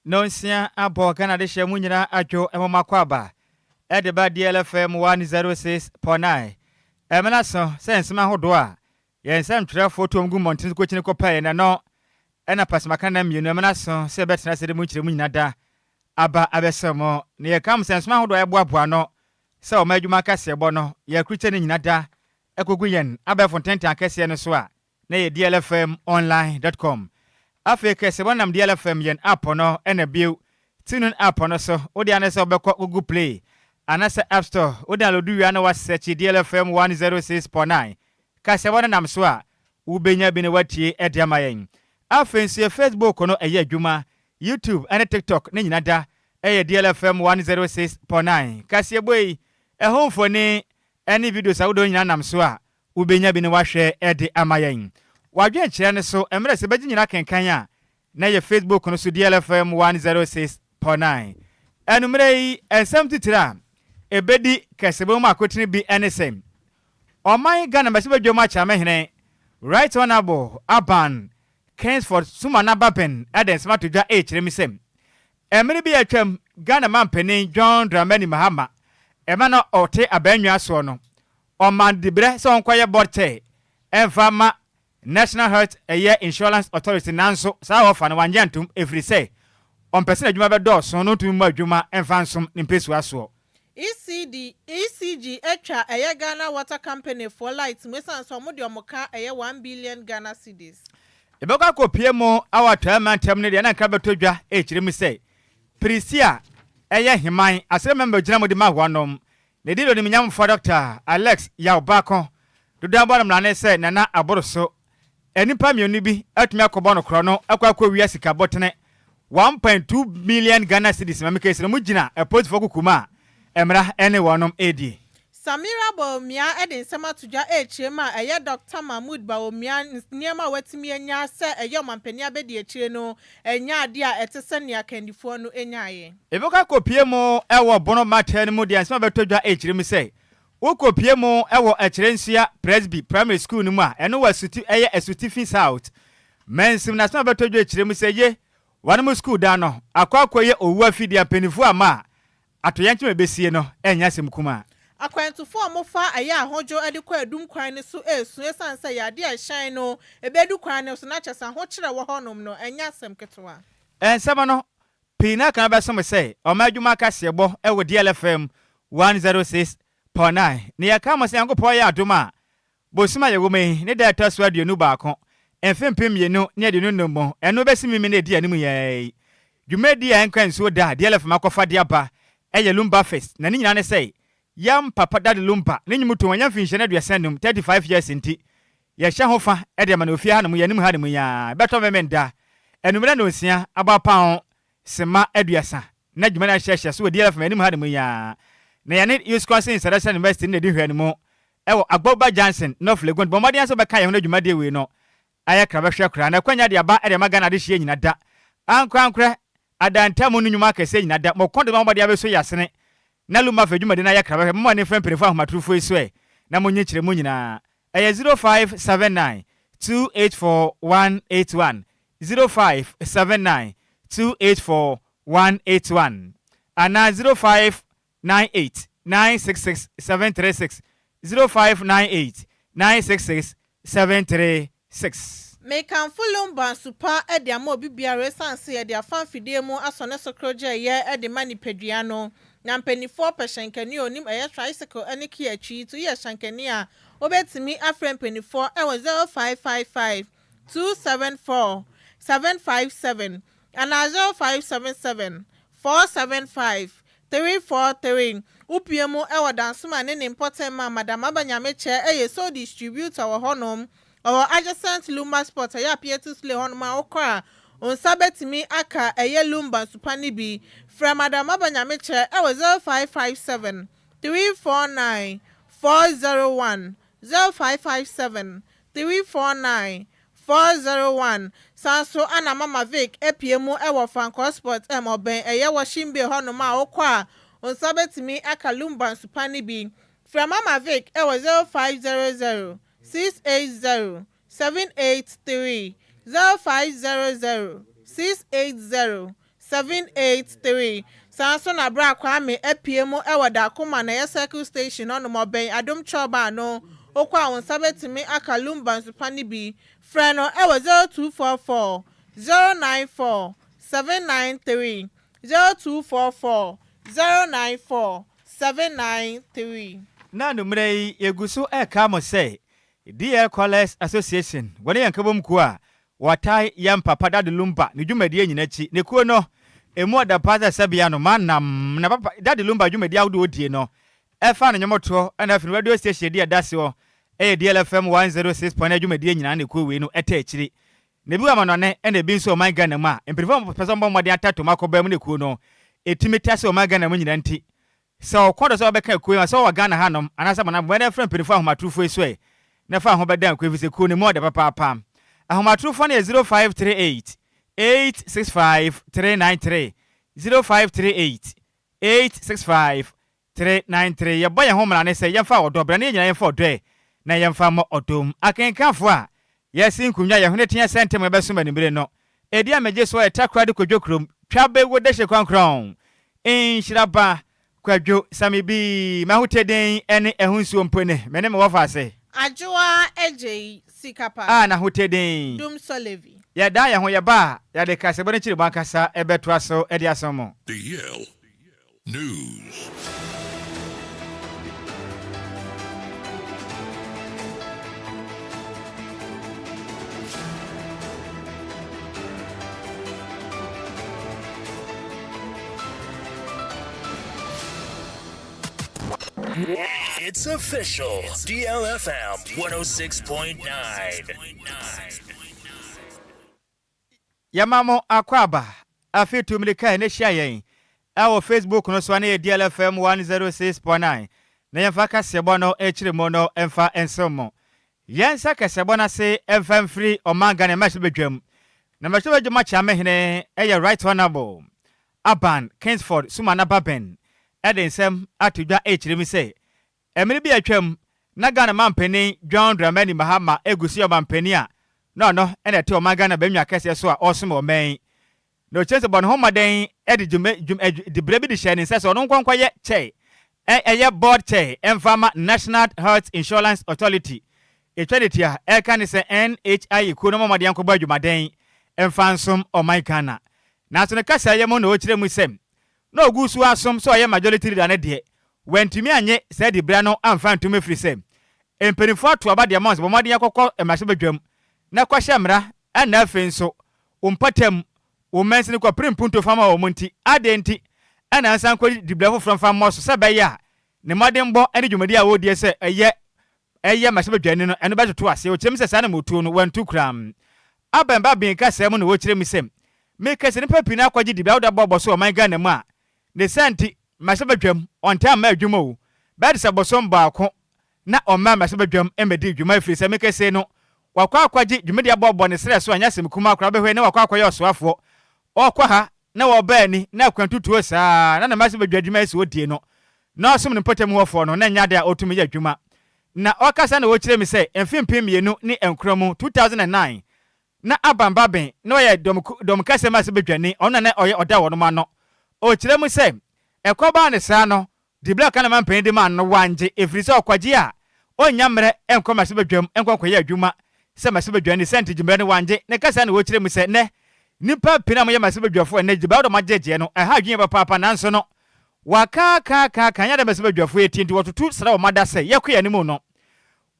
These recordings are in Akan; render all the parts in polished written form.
Nonsia abɔ Ghana adehyeɛ mu nyinaa adwo ɛmɔ mo akwaaba ɛde ba DLFM 106.9. Ɛmena so sɛ nsɛm ahodoɔ a yɛn nsɛmtwerɛfoɔ tuom gu mmɔnten so kɔkyini kɔpɛɛ na ɛno ɛna pasemakana na mmienu ɛmena so sɛ ɛbɛtena ase de mu nkyerɛmu nyina da aba abɛsɛ mo na yɛka mo sɛ nsɛm ahodoɔ a ɛboaboa ano sɛ ɔma adwuma kaseɛbɔ no yɛakrukyɛ no nyina da ɛkɔgu yɛn abɛɛfo ntentan akɛseɛ no so a na yɛ dlfmonline.com. Afei kɛsɛbɔ nam DLFM yɛn app no ɛna bio TuneIn app no so. Wode ane sɛ wobɛkɔ Google Play anaasɛ App Store, wo download wie a na wasɛkye DLFM 106.9. Kaseɛbɔ no nam so a wobɛnya bi na watie ɛde ama yɛn. Afei nso yɛ Facebook no ɛyɛ adwuma, YouTube ɛne TikTok ne nyina da ɛyɛ DLFM 106.9. Kaseɛbɔ yi ɛho mfoni ɛne videos ahodoɔ nyinaa nam so a wobɛnya bi na wahwɛ ɛde ama yɛn. Wadwenkyerɛ no so mmerɛ sɛ bɛgye nyina kenkan a na yɛ Facebook no so DLFM 106.9. Ɛnummerɛ yi nsɛm titiri a ɛbɛdi kɛsɛbɔ mu akotene bi ɛne sɛ ɔman Ghana mmarahyɛbadwam akyerɛmɛhene Right Honourable Alban Kingsford Sumana Bagbin ɛde nsɛm ato dwa ɛrekyerɛ mi sɛ mmere bi atwam Ghana mampanin John Dramani Mahama ɛma no ɔte abannwa soɔ no ɔman dibrɛ sɛ ɔnkɔyɛ board chair ɛmfa ma National Health ɛyɛ Insurance Authority, nanso saa wɔfa no wanyɛ ntom ɛfiri sɛ ɔmpɛ sɛ n'adwuma bɛdɔɔso no ntumi mu adwuma ɛmfa nsom ne mpɛsua soɔ. ECD ECG atwa ɛyɛ Ghana Water Company foɔ light mu esan sɛ ɔmo de ɔmo ka ɛyɛ 1 billion Ghana cedis. Yɛbɛkɔ akɔpie mu awɔ atɔeɛ mantam no deɛ na nkra bɛtɔ dwa ɛkyerɛ mu sɛ Pirisi a ɛyɛ Heman asɛm mɛmbɛ gyina mu de ma wɔnom ne di onimnyamfoɔ Dr. Alex Yaw Baako dodoɔ abɔ no mmara sɛ Nana aboro so nnipa mmienu bi atumi akɔbɔ no korɔ no akɔ akɔwia sika bɔtene 1.2 million Ghana cedis ma mekɛsi no mu gyina apolisifoɔ kukum a mmara ne wɔnom ɛredie. Samira Bawumia de nsɛm ato dwa ɛrekyerɛ mu a ɛyɛ Dr Mahmood Bawumia nneɛma a watumi anya sɛ ɛyɛ ɔmampanin abɛdi akyire no ɛnyɛ adeɛ a ɛte sɛ nea kandifoɔ no nyaeɛ. Ɛbɛkɔ akɔpie mu ɛwɔ Bono mata no mu deɛ nsɛm a bɛtɔ dwa ɛrekyerɛ mu sɛ wokɔpie mu ɛwɔ Ɛkyerɛ Nsua Presby Primary School no mu a ɛno wɔ Asuti ɛyɛ Asutifi South mansim na asɛm a bɛtɔ dwa ɛkyerɛ mu sɛ ye wɔn mu school dan no akɔ akɔyɛ owu afidie mpanimfoɔ ama a atoyɛnkyɛm a ɛbɛsie no ɛnyɛ asɛm kuma. Akwantufoɔ a wɔfa ɛyɛ Ahodwo de kɔ Adum kwan no so esu esan sɛ yadeɛ a ɛhyɛn no ebedu kwan no so na kyɛ sɛ ahokyerɛ wɔ hɔnom no ɛnyɛ asɛm ketewa. Nsɛm no pii na kan bɛsom sɛ ɔma adwuma kaseɛbɔ ɛwɔ DLFM 106.9 ne yɛka mo sɛ Nyankopɔn yɛ adom a bosom a yɛwɔ mu yi ne da ɛtɔ so 21 mfe 2025 mu ɛno bɛsi mimi na ɛdi anim yɛi dwumadi a ɛnka nsuo da DLFM akɔfa de aba ɛyɛ Lumba Fest na ne nyinaa ne sɛ yam papa Daddy Lumba ne nnwom to wɔnya mfinhyia no 35, 35 years, nti yɛhyɛ ho fa ɛde ama no ofie hanom yɛnim hanom yaa bɛtɔ mɛmɛ anummerɛ no nsia abɔ apaho sema 30 na dwuma no ahyɛhyɛ so wɔ DLFM anim hanom yaa na yɛne Wisconsin International University no na ɛdi hwɛ no mu ɛwɔ Agbogba Johnson, North Legon. Bɔ mmɔden sɛ wobɛka yɛn ho no dwumadie wei no ayɛ kra bɛhwɛ koraa na akwanya de aba ɛde ama Ghana de hyia nyina da ankorankorɛ adantamu no nnwuma akɛseɛ nyina da mɔkɔn de ma mmɔden abɛso yɛ asene na Lumba fɛ dwumadi no ayɛ kra bɛhwɛ. Momma ne mfrɛ mpanimfoɔ ahomatorofo yi so ɛ na monyi kyerɛ mu nyinaa ɛyɛ 0579 284 181, 0579 284 181 anaa 0598 966 736, 0598 966 736. Mekamfo Lumba nsupa de ama obi biara ɛsiane sɛ yɛde afa mfidie mu asɔ ne so koro gye ɛyɛ de ma nipadua no na mpanimfoɔ pɛ hyɛnkani a onim ɛyɛ tricycle ne kia akyi to yɛ hyɛnkani a wobɛtumi afrɛ mpanimfoɔ ɛwɔ 0555 274 757 anaa 0577 475 343. Wopie mu ɛwɔ Dansoma ne ne mpɔtɛm a Madam Abanyamekyɛ ɛyɛ sole distributor wɔ hɔnom. Ɔwɔ adjacent Lumba Sport ɛyɛ Appiatse Slay hɔnom a wokɔ a nsa bɛtumi aka ɛyɛ Lumba nsupa no bi. Frɛ Madam Abanyamekyɛ ɛwɔ 0557 349 401, 0557 349 401. San so ana Mama Vic apue mu ɛwɔ Fankɔ Sport ɛm ɔbɛn ɛyɛ Washing Bay hɔnom a wokɔ a nsa bɛtumi aka Lumba nsupa no bi. Frɛ Mama Vic ɛwɔ 0500 680 783, 0500 680. 783. Saa nso na Bra Kwame apue mu wɔ Dakoma na ɛyɛ Circle Station hɔnom ɔbɛn Adom Kyɔba no. Wokɔ a wo nsa bɛtumi aka Lumba nsupa no bi. Frɛ no wɔ 0244 094 793, 0244 094 793. Na anwummerɛ yi, yɛgu so reka mo sɛ DL Callers Association, wɔne yɛn nkabom kuo a wɔtae yɛn papa Daddy Lumba ne dwumadie nyina akyi. Ne kuo no, ɛmu ɔda paa sɛ sɛbea no ma nam na papa Daddy Lumba dwumadie ahodoɔ ɔdie no ɛfa no nnwomtoɔ ɛna afei no radio station ɛdi adaseɔ ɛyɛ DL FM 106.9 dwumadie nyinaa na kuo wei no ɛta akyiri. Na ebi wɔ amanɔne ɛna ebi nso ɔman Ghana mu a mpanyinfoɔ a wɔpɛ sɛ wɔbɔ mmɔden ata tom akɔ baa mu ne kuo no ɛtumi ta sɛ ɔman Ghana mu nyinaa nti sɛ ɔkɔ do sɛ ɔbɛka kuo yi ho a, sɛ ɔwɔ Ghana hanom anaasɛ amanɔne, bɔ mmɔden frɛ mpanyinfoɔ ahomatorofoɔ yi so ɛ na fa ho bɛdan kuo efisɛ kuo no mu ɔdɛ papaapa. Ahomatorofoɔ no yɛ 0538 865 393, 0538 865 393. Yɛbɔ yɛn ho mmara ne sɛ yɛmfa ɔdɔ bra na yɛn nyinaa yɛmfa ɔdɔ ɛ na yɛmfa mmɔ ɔdɔ mu. Akenkanfoɔ a yɛasi nkonnwa yɛn hwene teɛ sɛ ntɛm yɛbɛsom anibere no. Edi a megye so yɛ Takoradi Kwadwo kurom, Twabegu Dehye Kwankrɔn, Nhyira Ba, Kwadwo, Sami Bi, M'ahoteden ne ɛho nsuo mpo ne me ne me wɔfa ase. Adwoa Adjei Sikapa. A n'ahoteden. Dum Solevi. Yɛdan yɛn ho yɛba a, yɛde kaseɛbɔ no nkyerɛmu ankasa bɛtoa so de asom mo. The Yale News. It's official. DLFM 106.9. Yɛma mo akwaaba afe tu mmirika a ɛnɛ hyia yɛn ɛwɔ Facebook no so a ne yɛ DLFM 106.9 na yɛmfa kaseɛbɔ no akyiri mu no mfa nsom mo. Yɛnsa kaseɛbɔ no ase mfa mfiri ɔman Ghana mmarahyɛbadwam. Na mmarahyɛbadwam akyeamehene ɛyɛ Right Honourable Aban Kingsford Sumana Baben ɛde nsɛm ato dwa ɛrekyerɛ mu sɛ mmere bi a atwam na Ghana manpanin John Dramani Mahama egu so yɛ ɔmanpanin a na ɔno ɛna ɛte ɔman Ghana bannwa kɛseɛ so a ɔresom ɔman yi. Na ɔkyerɛ sɛ bɔ ne ho mmɔden de dwuma dwum dibrɛ bi de hyɛɛ ne nsa sɛ ɔno nkɔnkɔyɛ chair ɛyɛ board chair ɛmfa ma National Health Insurance Authority. Ɛtwa ne ti a ɛka ne sɛ NHIA kuo no mmɔden nkɔbɔ adwumaden ɛmfa nsom ɔman Ghana. Nanso ne kasa yɛ mu na ɔkyerɛ mu sɛ na ɔgu so asom sɛ ɔyɛ majority leader no deɛ, wantumi anye saa dibrɛ no amfa ntom ɛfiri sɛ mpanimfoɔ ato aba deɛ ma wɔn sɛ bɔ mmɔden akɔkɔ mmarahyɛbadwam na kɔhyɛ mmara, ɛna afei nso wo mpɔtam wo mmansini kɔpere mpuntuo fa ma wɔn nti, adɛn nti ɛna nsan kɔ dibrɛ foforɔ mfa mmɔ so sɛ ɛbɛyɛ a ne mmɔdenbɔ ne dwumadi a wɔredie sɛ ɛyɛ mmarahyɛbadwani no ɛno bɛtoto ase. Ɔkyerɛ mu sɛ saa na motuo no wantu koraa. Aban Babin kasa mu na wɔkyerɛ mu sɛ meka sɛ nnipa pii no akɔgye dibrɛ ahodoɔ abɔbɔ so ɔman Ghana mu a ne sa nti mmarahyɛbadwam ɔntaa mma adwuma o, bɛyɛ te sɛ bosom baako na ɔmma mmarahyɛbadwam mmɛdi dwuma ɛfiri sɛ meka sei no wakɔ akɔgye dwumadi abɔbɔ ne serɛ so anyɛ asɛm kumaa koraa bɛhwɛ na wakɔ akɔyɛ ɔsoafoɔ ɔkɔ ha na wɔbaa ani na akwantutuo saa na ne mmarahyɛbadwa adwuma asi ɔdie no na ɔsom ne mpɔtam hɔfoɔ no na ɛnyɛ ade a ɔtumi yɛ adwuma. Na ɔkasa na wɔkyerɛ mi sɛ mfe 2009 mu 2009 na Aban Baben na ɔyɛ dɔm kɛseɛ mmarahyɛbadwani, ɔno na ɔyɛ ɔda wɔnom ano. Ɔkyerɛ mu sɛ ɛkɔbaa ne saa no dibrɛ a ɔka ne manpanin de maa no no wangye ɛfiri sɛ ɔkɔgye a ɔnnya mmerɛ nkɔ mmarahyɛbadwam nkɔ nkɔyɛ adwuma sɛ mmarahyɛbadwani sɛ nti gyimmerɛ no wangye. Ne kasa na wɔkyerɛ mu sɛ nnɛ nnipa pii na wɔyɛ mmarahyɛbadwafoɔ nnɛ dibrɛ a wɔde agyegyeɛ no ɛha adwene papaapa, nanso no wɔaka ka ka ka nyɛ dɛ mmarahyɛbadwafoɔ yɛ tie nti wɔtoto sra wɔn ada sɛ yɛkɔ yɛn anim no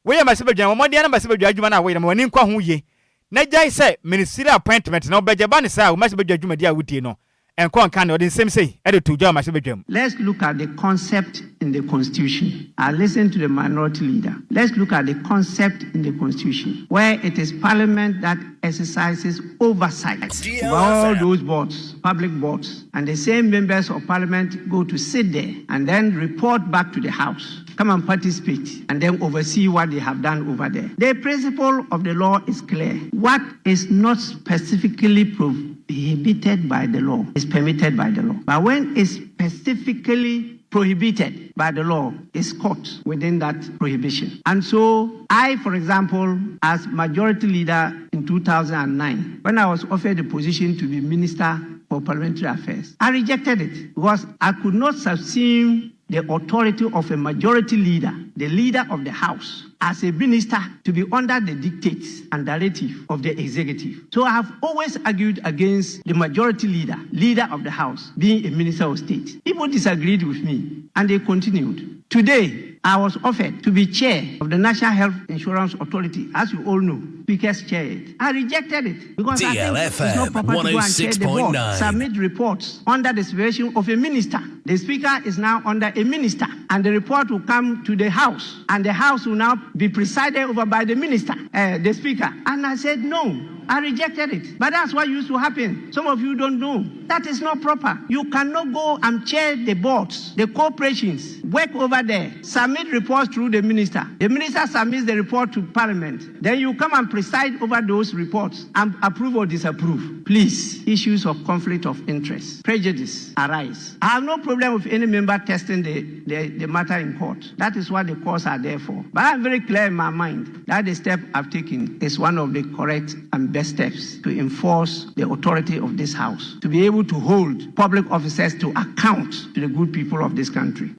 woyɛ mmarahyɛbadwa wɔn mmɔden na mmarahyɛbadwa adwuma no a woyɛ no ma w'ani nkɔ ho yie na gyae sɛ ministerial appointment na wobɛgye ba ne saa a wo mmarahyɛbadwa dwumadi a wodie no ɛnkɔ nka ne ɔde nsɛm sei ɛde to dwa mmarahyɛbadwam. Let's look at the concept in the Constitution. I listen to the minority leader. Let's look at the concept in the Constitution, where it is Parliament that exercises oversight over all those boards, public boards, and the same members of Parliament go to sit there and then report back to the House, come and participate, and then oversee what they have done over there. The principle of the law is clear. What is not specifically prohibited by the law is permitted by the law. But when it's specifically prohibited by the law, is caught within that prohibition. And so I, for example, as majority leader in 2009, when I was offered the position to be minister for Parliamentary Affairs. I rejected it because I could not subsume the authority of a majority leader, the leader of the House, as a minister to be under the dictates and directive of the executive. So I have always argued against the majority leader, leader of the House, being a minister of state. People disagreed with me and they continued. Today, I was offered to be chair of the National Health Insurance Authority, as you all know, Speaker's chair. It. I rejected it because I think it's not DLFM proper to go and chair the board, 106.9. submit reports under the supervision of a minister. The speaker is now under a minister, and the report will come to the House, and the House will now be presided over by the minister, the speaker. And I said, no. I rejected it. But that's what used to happen. Some of you don't know. That is not proper. You cannot go and chair the boards, the corporations, work over there, submit reports through the minister. The minister submits the report to parliament. Then you come and preside over those reports and approve or disapprove. Please, issues of conflict of interest, prejudice arise. I have no problem with any member testing the matter in court. That is what the courts are there for. But I'm very clear in my mind that the step I've taken is one of the correct and best steps to enforce the authority of this house, to be able to hold public officers to account to the good people of this country.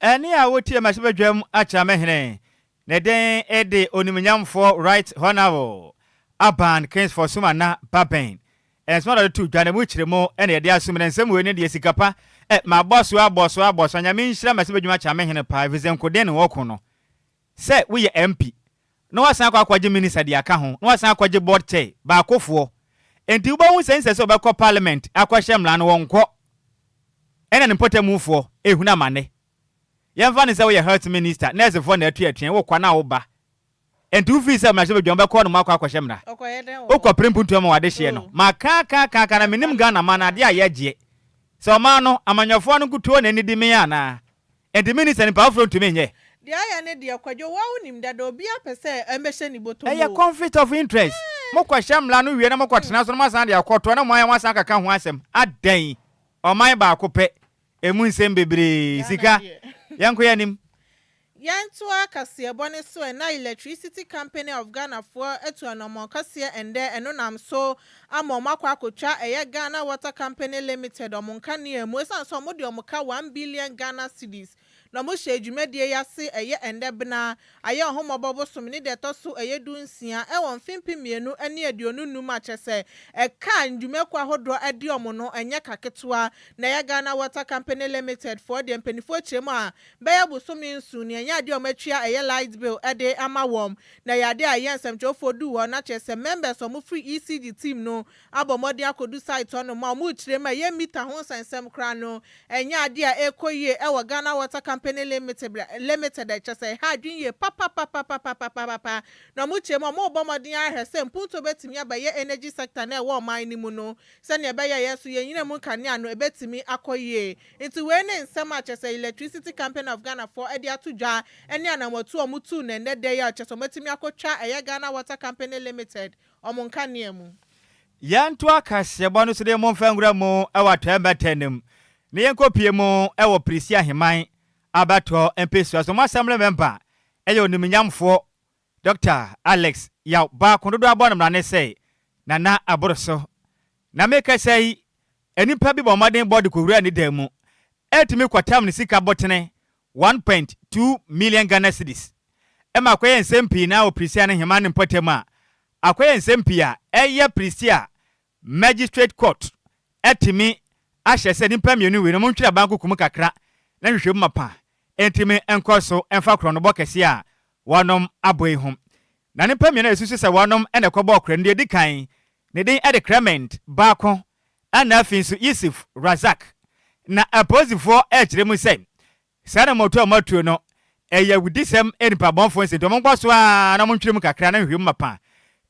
Ɛne a wotie mmarahyɛbadwam Akyeamehene ne den de onimnyamfoɔ Right Honourable Alban Kingsford Sumana Bagbin nsɛm a ɔde to dwa na mu kyerɛ mu ɛna yɛde asom na nsɛm wei ne deɛ sika pa ɛ ma abɔ so, abɔ so, abɔ so. Nyame nhyira mmarahyɛbadwam Akyeamehene paa, ɛfiri sɛ nkoden ne wɔko no sɛ woyɛ MP na wasan akɔ akɔgye minister de aka ho na wasan akɔgye board chair baakofoɔ, nti wobɛhu sɛ nsɛ sɛ wobɛkɔ parliament akɔhyɛ mmara no wɔnkɔ, ɛna ne mpɔtamufoɔ ehunu amane. Yɛmfa ne sɛ woyɛ health minister, nursefoɔ na atu atua wokɔ na woba, nti wofii sɛ mmarahyɛbadwam bɛkɔ no mu akɔ akɔhyɛ mmara. Ɔkɔyɛ dɛn wɔ? Wokɔ pere mpuntua ma wade hyeɛ no ma kaakaakaaka na menim Ghana ma no adeɛ a yɛgyeɛ sɛ ɔman no amanyɔfoɔ no nkutuo na ani di me anaa, nti minister nipa foforɔ ntumi nyɛ. Deɛ ayɛ ne deɛ, Kwadwo, wa wonim dada obi apɛ sɛ ɛmbɛhyɛ ne bɔtɔ mu Ɛyɛ o. conflict of interest. Mokɔhyɛ mmara no wie na mokɔtena so na moasan de akɔtoa na moayɛ moasan kaka ho asɛm adɛn? Ɔman baako pɛ, ɛmu nsɛm bebree. Ghana Sika deɛ. Yɛnkɔ yɛ anim. Yɛntoa kaseɛbɔ ne so. Ɛna Electricity Company of Ghana foɔ atu anammɔn kaseɛ ɛndɛ, ɛno nam so ama ɔmo akɔ akotwa ɛyɛ Ghana Water Company Limited ɔmo nkanea mu, esiane sɛ ɔmo de ɔmo ka 1 billion Ghana cedis na ɔmo hyɛ dwumadie yi ase. Ɛyɛ ɛndɛ bena ayɛ ɔhomɔbɔ bosom ne deɛ ɛtɔ so ɛyɛ 16 ɛwɔ mfe 2025, akyɛ sɛ ɛka ndwumakuo ahodoɔ ɛde ɔmo no ɛnyɛ kaketewa. Na ɛyɛ Ghana Water Company Limited foɔ deɛ, mpanimfoɔ kyerɛ mu a bɛyɛ bosome 7 ne ɛnyɛ adeɛ a ɔmo atua ɛyɛ light bill ɛde ama wɔn. Na ɛyɛ adeɛ a ɛyɛ nsɛmtwerɛfoɔ du hɔ na kyerɛ sɛ members a ɔmo firi ECG team no abɔ mmɔden akɔdu site hɔ nom a ɔmo kyerɛ mu a ɛyɛ meter ho nsɛnsɛm koraa no ɛnyɛ adeɛ a ɛkɔ yie ɛwɔ Ghana Water Company Limited. Ɛkyɛ sɛ ɛha adwene yie papapapapapapapa, na ɔmo kyerɛ mu a ɔmo bɔ mmɔden ahwɛ sɛ mpuntuo bɛtumi abɛyɛ energy sector na ɛwɔ ɔman no mu no, sɛnea ɛbɛyɛ yɛ so yɛn nyina mu nkanea no ɛbɛtumi akɔ yie. Nti wei ne nsɛm a kyerɛ sɛ Electricity Company of Ghana foɔ ɛde ato dwa ɛne anamɔtu a ɔmo tu na ɛnɛ da yi a kyerɛ sɛ ɔmo atumi akɔtwa ɛyɛ Ghana Water Company Limited ɔmo nkanea mu. Yɛnto akaseɛbɔ no so de momfa nwura mu ɛwɔ atɔɛ mmɛtɛ no mu na yɛnkɔpie mu ɛwɔ Pirisi Aheman abatoɔ mpɛsua so. Mo assembly member ɛyɛ onimnyamfoɔ Dr Alex Yaw Baako dodo abɔ no mmara ne sɛ Nana Aboro so na mekasa yi, nnipa bi bɔ mmɔden bɔ de kɔwura ne dan mu ɛtumi kɔtam ne sika bɔtene 1.2 million Ghana cedis, ɛma akɔyɛ nsɛm pii na wɔ Pirisia no hema ne mpɔtam a akɔyɛ nsɛm pii a ɛyɛ Pirisia Magistrate Court ɛtumi ahyɛ sɛ nnipa mmienu wei no montwerɛ abanko kum kakra na nhwehwɛmu mapa ɛntumi nkɔ so ɛmfa korɔnobɔ kɛseɛ a wɔnom abɔ yi ho. Na nnipa mmienu a ɛsusu sɛ wɔnom ɛna ɛkɔbɔɔ korɔ no, deɛ ɛdi kan ne din ɛde Clement Baako, ɛna afei nso Yusuf Razak. Na apolisifoɔ ɛrekyerɛ mu sɛ saa na mɔto a mɔtuo no ɛyɛ awudisɛm, nipa bɔnfoɔ nsɛm, nti ɔmo nkɔ so a na ɔmo ntwerɛ mu kakra na nhwehwɛ mu mapa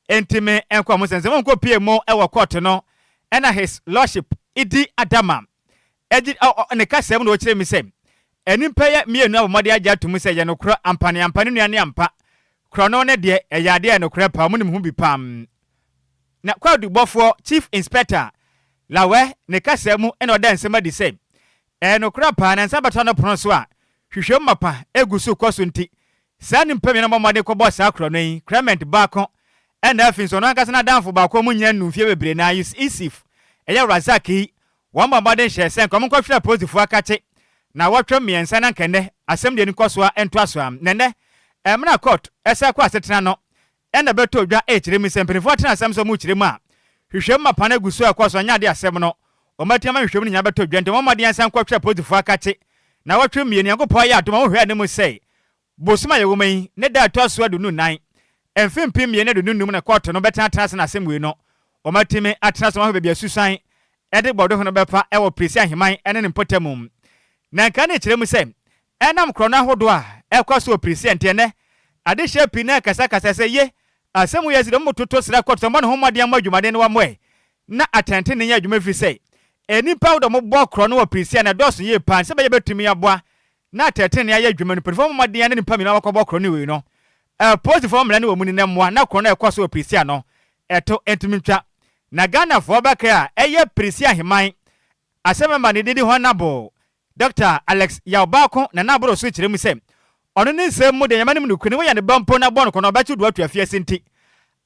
ntumi nkɔ ɔmo nsɛm nkɔ pie mu ɛwɔ court no. Ɛna His Lordship Idi Adama ɛgye ɔ ne kasa mu na ɔkyerɛ mi sɛ nnipa yɛ mmienu a wɔde agye ato mu sɛ yɛ nokorɛ ampa ne ampa ne nua ne ampa korɔno ne deɛ ɛyɛ adeɛ a nokorɛ paa ɔmo nim ho bi pam. Na kwaadubɔfoɔ Chief Inspector Lawɛ ne kasa mu ɛna ɔda nsɛm adi sɛ ɛyɛ nokorɛ paa na nsa bɛtɔ no pono so a hwehwɛ mu mapa egu so kɔ so, nti saa nnipa mmienu a wɔde kɔbɔ saa korɔno yi, Clement Baako ɛna afei nso ɔno ankasa n'adamfo baako a ɔmo nyina nu mfie bebree na Yusuf. ɛyɛ Razak yi, wɔn bɔ mmɔden hyɛɛ sɛ nka wɔnkɔhwere apolisifoɔ akakye nnawɔtwe mmiɛnsa na nka nnɛ asɛm deɛ no nkɔ so ara ntoa so ara. Na nnɛ, mmerɛ a court san kɔ asetena no, ɛna ɛbɛtɔ dwa rekyerɛ mu sɛ mpanimfoɔ atena asɛm sɛ wɔrekyerɛ mu a, hwehwɛmu mapa no agu so a ɛkɔ so anyɛ adeɛ asɛm no wɔatumi ama nhwehwɛmu no nyinaa bɛtɔ dwa nti wɔmmɔ mmɔden ansan nkɔhwɛ apolisifoɔ akakye nnawɔtwe mmienu. Nyankopɔn ayɛ adom a wohwɛ anim sɛ Bosom a yɛwɔ mu yi ne da a ɛtɔ so 24, mfe 2025 na kɔɔto no bɛtenatena ase na asɛm wei no, wɔatumi atena ase ma wɔahwɛ baabi a susuan de bɔdɔhene no bɛfa wɔ Persia Ahemman ne ne mpɔtam. Na nka ne kyerɛ mu sɛ, ɛnam korɔno ahodoɔ a ɛrekɔ so wɔ Persia nti, ɛnnɛ adehyeɛ pii no rekasakasa sɛ, Ye, asɛm wei asi deɛ wɔtoto srɛ kɔɔto sɛ wɔmmɔ ne ho mmɔden mmɔ adwumaden na wɔammɔɛ na atɛntrenee nyɛ adwuma ɛfiri sɛ nnipa ahodoɔ a wɔbɔ korɔno wɔ Persia no ɛdɔɔso yie paa sɛ ɛbɛyɛ bɛtumi aboa na atɛntrenee ayɛ adwuma no, mpanyimfo bɔ mmɔden ara ne nnipa mmienu a wɔakɔbɔ korɔn wei no. Apolisifo mmara ne wɔn ni na mmoa na korɔn a ɛkɔ so wɔ Pirisia no, ɛto ntumi ntwa. Na Ghanafoɔ bɛkae a ɛyɛ Pirisia Aheman Asɛmmɛma ne din de Honourable Dɔkta Alex Yaw Baako Nana Aboro so kyerɛ mu sɛ ɔno ne nsɛm mu deɛ Nyame anim nokorɛ ni woyɛ ne ba mpo na bɔ no korɔn no ɔbɛkye wo de wo ato afiase nti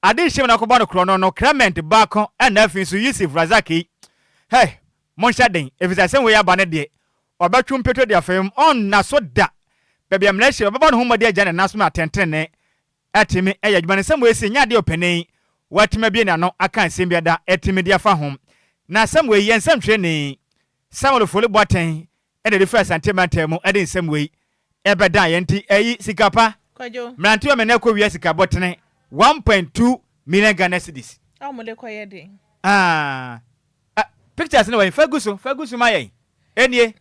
ade nhyɛ mu na akɔbɔ no korɔn no no Clement Baako ɛna afei nso Yusuf Razak yi hey monhyɛ den efisɛ asɛm wei aba no deɛ Ɔbɛtwe mpetwe de afa mu, ɔnna so da. Baabi a mmara hyia no, ɔbɛbɔ ne ho mmɔden agya ne nan so ma atɛntrenee atumi ayɛ adwuma. Ne nsɛm wei si nyɛ adeɛ a ɔpanin yi watumi abue n'ano aka nsɛm bi ada atumi de afa ho. Na asɛm wei, yɛn nsɛmtwerɛni Samuel Ofori Boateng na ɛde firi Asante mantam mu de nsɛm wei ɛbɛdan yɛn. Nti ɛyi sika pa, Kwadwo. mmerantewa mmienu akɔwia sika bɔtene 1.2 million Ghana cedis. A wɔde kɔyɛ den. Ah, ah, pictures no wɔ he? Fa gu so, fa gu so ma yɛn. Enie,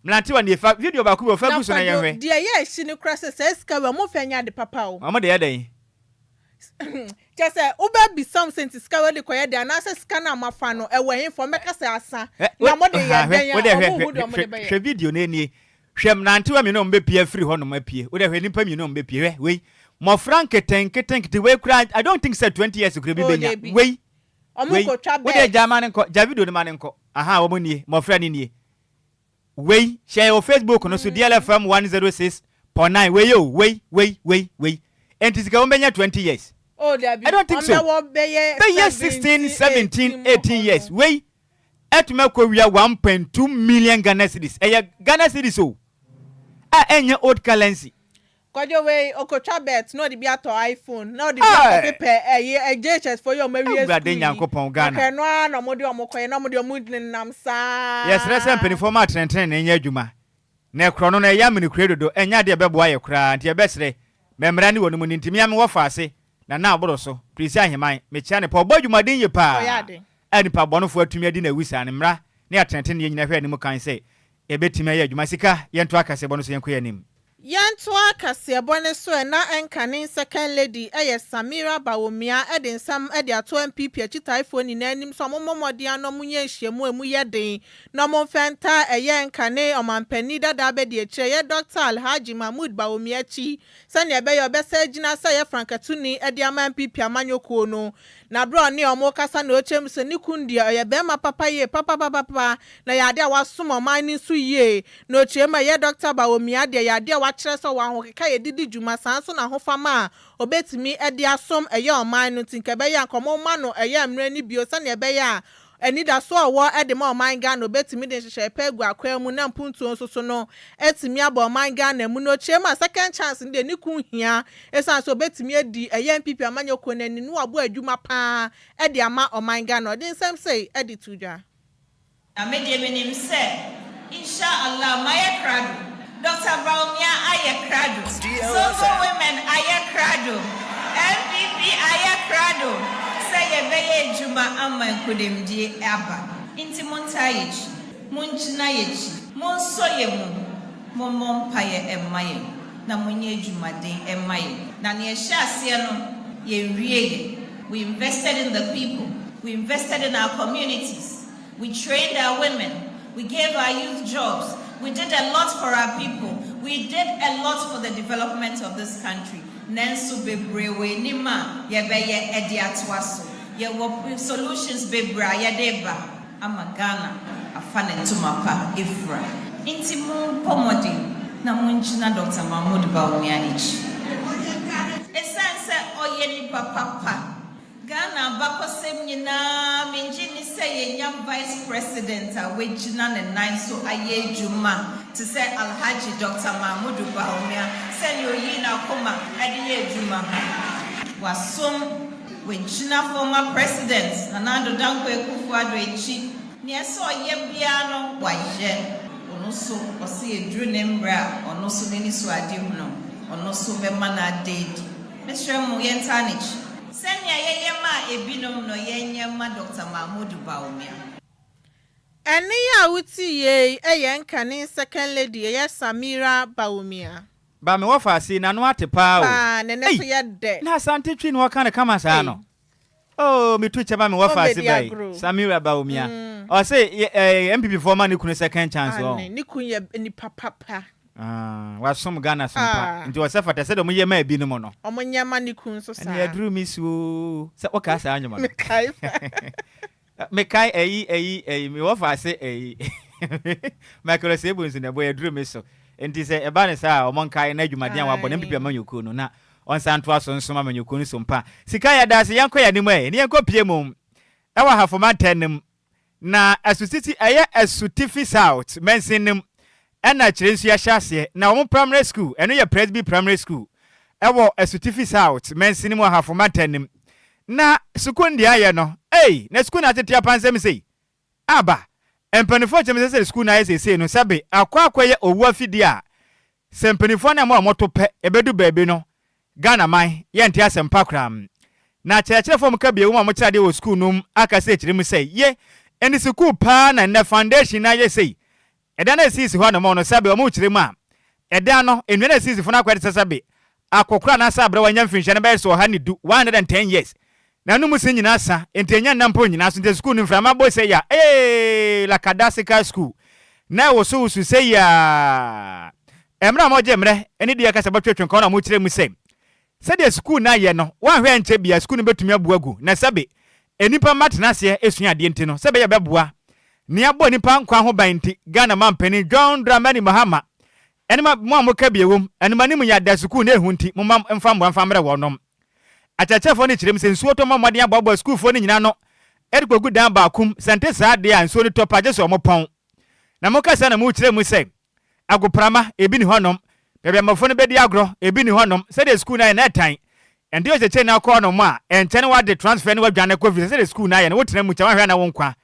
mmerantewa nie, fa video baako bi wɔ, fa gu so na Na Kwadwo, yɛnhwɛ. deɛ ɛyɛ ahyi no koraa sɛ saa sika wei ɔmo nfa nyɛ ade papa o. Wɔn de yɛ dɛn? Kyerɛ sɛ wobɛ bisa wɔn sɛ nti sika wei de kɔyɛ dɛn anaasɛ sika no a moafa no ɛwɔ he fa, wɔn bɛka sɛ asa, Ɛ, na mo de ha, yɛ hwɛ, dɛn a wo deɛ hwɛ, ɔmo nhu hwɛ, deɛ ɔmo de hwɛ, bɛyɛ. hwɛ video no enie. Hwɛ mmerantewa mmienu a wɔbɛpue afiri hɔnom apue. Wo deɛ hwɛ nnipa mmienu a wɔbɛpue. Hwɛ wei, mmɔfra nketenketenkete wei koraa, I don't think sɛ 20 years koraa bi Oh, bɛnya. dabi. Wei, Ɔmo wei, kɔtwa wo deɛ bed. gya ma no nkɔ, gya video no ma no nkɔ. Aha, wɔn nie, mmɔfra no nie. Wei, hyɛ yɛ wɔ Facebook no so, DLFM 106.9, wei o, wei, wei, wei, wei. Enti sika wɔn bɛnya 20 years. Oh, dabi. I don't think Ɔmo so. bɛwɔ bɛyɛ Bɛyɛ 16, 17, 18 18 years. Wei, atumi akɔwia 1.2 million Ghana cedis. Ɛyɛ Ghana cedis o, a ɛnyɛ old currency. Kwadwo wei ɔkɔtwa bet na ɔde bi atɔ iPhone na ɔde bi akɔ pepɛ ɛyi JHS foɔ yi a ɔmo awie Awurade school yi Nyankopɔn Ghana. nka ɛno ara na ɔmo de ɔmo kɔyɛ na ɔmo de ɔmo nenam saa. Yɛsrɛ sɛ mpaninfoɔ ma atenetene nyɛ adwuma na korɔno no ɛyɛ amenekure dodo ɛnyɛ adeɛ ɛbɛboa yɛ koraa nti yɛbɛsrɛ ma mmara ne wɔnom nni nti me a mewɔ faase Nana aboro so Prisi Aheman mekyea no paa ɔbɔ adwumaden yie Ɔyɛ paa ade. a nipa bɔnofoɔ atumi adi no awi saa no mmara ne atenetene yɛ nyina hwɛ anim kan sɛ ɛbɛtumi ayɛ adwuma sika yɛntoa kaseɛbɔ no so yɛnkɔ yɛn anim. Yɛntoa kaseɛbɔ no so ɛ na ɛnkane Second Lady yɛ Samira Bawumia de nsɛm de ato NPP akyitaefoɔ nyinaa anim sɛ wɔmmɔ mmɔden ano wɔnyɛ nhyiamu a ɛmu yɛ den na wɔmfa ntaa ɛyɛ nkane Ɔmanpanin dada abadiakyire ɛyɛ Dɔkta Alhaji Mahmood Bawumia akyi sɛnea ɛbɛyɛ ɔbɛsan agyina sɛ ɛyɛ frankatuni de ama NPP amanyɔkuo no. Na berɛ a ɔne wɔn rekasa na ɔrekyerɛ mu sɛ ne kunu deɛ ɔyɛ barima papa yie papapapapa na ɛyɛ adeɛ a wasom ɔman no nso yie. Na ɔkyerɛ mu a ɛyɛ Dɔkta Bawumia deɛ ɛyɛ adeɛ a wakyerɛ sɛ ɔwɔ ahokeka a yɛde di dwuma saa nso na ahofama a ɔbɛtumi de asom ɛyɛ ɔman no nti nka ɛbɛyɛ a nka wɔmma no ɛyɛ mmerɛ no bio sɛdeɛ ɛbɛyɛ a Anidaso a ɔwɔ de ma ɔman Ghana obetumi de nhyehyɛe pa agu akwan mu na mpuntuo nso so no atumi aba ɔman Ghana mu no ɔkyerɛ mu a second chance no deɛ ne kun hia esiane sɛ obetumi adi ɛyɛ NPP amanyɔ kuo no anim na wabɔ adwuma pa ara de ama ɔman Ghana. Ɔde nsɛm sei de to dwa. Na me deɛ menim sɛ Insha Allah mayɛ krado, Doctor Bawumia ayɛ krado, Zongo Women ayɛ krado, NPP ayɛ krado sɛ yɛbɛyɛ adwuma ama nkunimdie aba. Nti montaa yɛkyi, mongyina yɛkyi, monsɔ yɛn mu, mommɔ mpaeɛ mma yɛn na monyɛ adwumaden mma yɛn. Na nea ɛhyɛ aseɛ no yɛnwieɛ. We invested in the people, we invested in our communities, We trained our women, we gave our youth jobs, we did a lot for our people, we did a lot for the development of this country, nanso bebree wɔ anim a yɛbɛyɛ de atoa so. Yɛwɔ solutions bebree a yɛde reba ama Ghana afa ne ntoma pa afura. Nti mompɔ mmɔden na mongyina Doctor Mahmood Bawumia akyi. Ɛsiane sɛ ɔyɛ nipa papa Ghana abakɔsɛm nyinaa mengye nni sɛ. Sɛ yɛnya Vice President a wagyina ne nan so ayɛ adwuma te sɛ Alhaji Dɔkta Mahmudu Bawumia, sɛnea oyii n'akoma de yɛ adwuma. Wasom, wagyina former President Nana Addo Dankwa Akufo-Addo akyi. Nea ɛsɛ ɔyɛ biara no, wayɛ. Ɔno nso, ɔse ɛduru ne mmerɛ a, ɔno nso n'ani so adehunu, ɔno nso bɛma no ada adi. Mesrɛ mo, yɛntaa n'akyi. Sɛnea yɛyɛ maa ebinom no, yɛnyɛ mma Dɔkta Mahamudu Bawumia. Ɛnne yi a wote yei yɛ nkane Second Lady ɛyɛ Samira Bawumia. Ba me wɔfa ase n'ano ate paa o. Paa ne nne Ei! so yɛ dɛ. Na Asante Twi na ɔka no kama saa Ei. no. Oh me tu kyɛ ma me wɔfa ase Ɔmmɛdi ba yi. agorɔ o. Samira Bawumia. Ɔse yɛ ɛɛ NPP foɔ ma ne kunu second chance Aane, wɔn. ne kunu yɛ nipa papa. Ah, wasom Ghana som pa. Ah. Nti ɔsɛ fata sɛdeɛ ɔmo yɛ maa ebinom no. Ɔmo nyɛ ma ne kunu nso saa. Ɛne aduru me so oo. Sɛ wokaa saa nnwom no. Mekae paa. Mekae ɛyi ɛyi ɛyi me wɔfa ase ɛyi Michael Osei Bonsu na ɛbɔ aduru me so. Nti sɛ ɛba no saa a ɔmo nkae n'adwumaden a wabɔ no NPP amanyɔkuo no na ɔnsan ntoa so nsom amanyɔkuo no som pa. Sika yɛda ase yɛnkɔ yɛn anim ɛ ne yɛnkɔ pie mu ɛwɔ Ahafo mantam no mu. Na Asutiti ɛyɛ Asutifi South mansin no mu ɛna Kyerɛ nsu ahyɛ aseɛ na wɔn primary school ɛno yɛ Presby Primary School ɛwɔ Asutifi South mansin no mu Ahafo mantam no mu na sukuu no deɛ ayɛ no ei na sukuu no atete apansam sei aba mpaninfoɔ kyerɛ me sɛ sɛdeɛ sukuu no ayɛ seesei no sɛbe akɔ akɔyɛ owu afidie a Sɛ mpaninfoɔ no ɛma wɔn to pɛ ɛbɛdu baabi no Ghana man yɛnte asɛm pa koraa. Na akyerɛkyerɛfoɔ a wɔka bio a wɔkyerɛ adeɛ wɔ sukuu no mu aka sɛ kyerɛ mu sɛ ye ɛne sukuu paa na nnɛ foundation no ayɛ sei. Ɛdan no a ɛsisi hɔ nom no sɛbe wɔn kyerɛ mu a ɛdan no nnua no a ɛsisi fo no akɔyɛ te sɛ sɛbe akɔkora anaasɛ aberɛ a wanya mfirinhyia no bɛyɛ sɛ 110, 110 years, na ɛno mu se nyinaa sa, enti ɛnyɛ nna mpo nnyina so, nti sukuu no mframa bɔ sei a, eeii, Lakadasika School, na ɛwosowoso sei a. Mmerɛ a wɔgye mmerɛ ne deɛ ɛka sɛ bɛtwetwe nkɔn na wɔkyerɛ mu sɛ, sɛdeɛ sukuu no ayɛ no, woanhwɛ ankyɛ biara sukuu no bɛtumi abu agu, na sɛbe nnipa mma tena aseɛ sua adeɛ nti no, sɛ ɛbɛyɛ bɛboa nea abɔ nnipa nkwa ho ban nti, Ghana mampanin John Dramani Mahama Ɛne ma mo a moka bi ɛwom, ɛne mo anim yɛ ada sukuu na ehu nti, momma mfa mmoa mfa mmrɛ wɔnom. Akyerɛkyerɛfoɔ no kyerɛ mu sɛ nsuo tɔ mmɔ mmɔden aboaboa sukuufoɔ no nyinaa ano de kɔgu dan baako mu, sɛ ɛnte saa deɛ a nsuo no tɔ pɛ a gye sɛ wɔpɔn. Na moka saa na morekyerɛ mu sɛ agoprama, ebi nni hɔnom, baabi a mmɔfra no bɛdi agorɔ, ebi nni hɔnom, sɛdeɛ sukuu no ayɛ no ɛtan. Ɛnde ɔkyerɛkyerɛni no akɔ hɔnom a, ɛnkyɛ na wade transfer ne wadwane kɔ efisɛ sɛdeɛ sukuu no ayɛ no wotena mu kyɛ woanhwɛ a na wo nkwa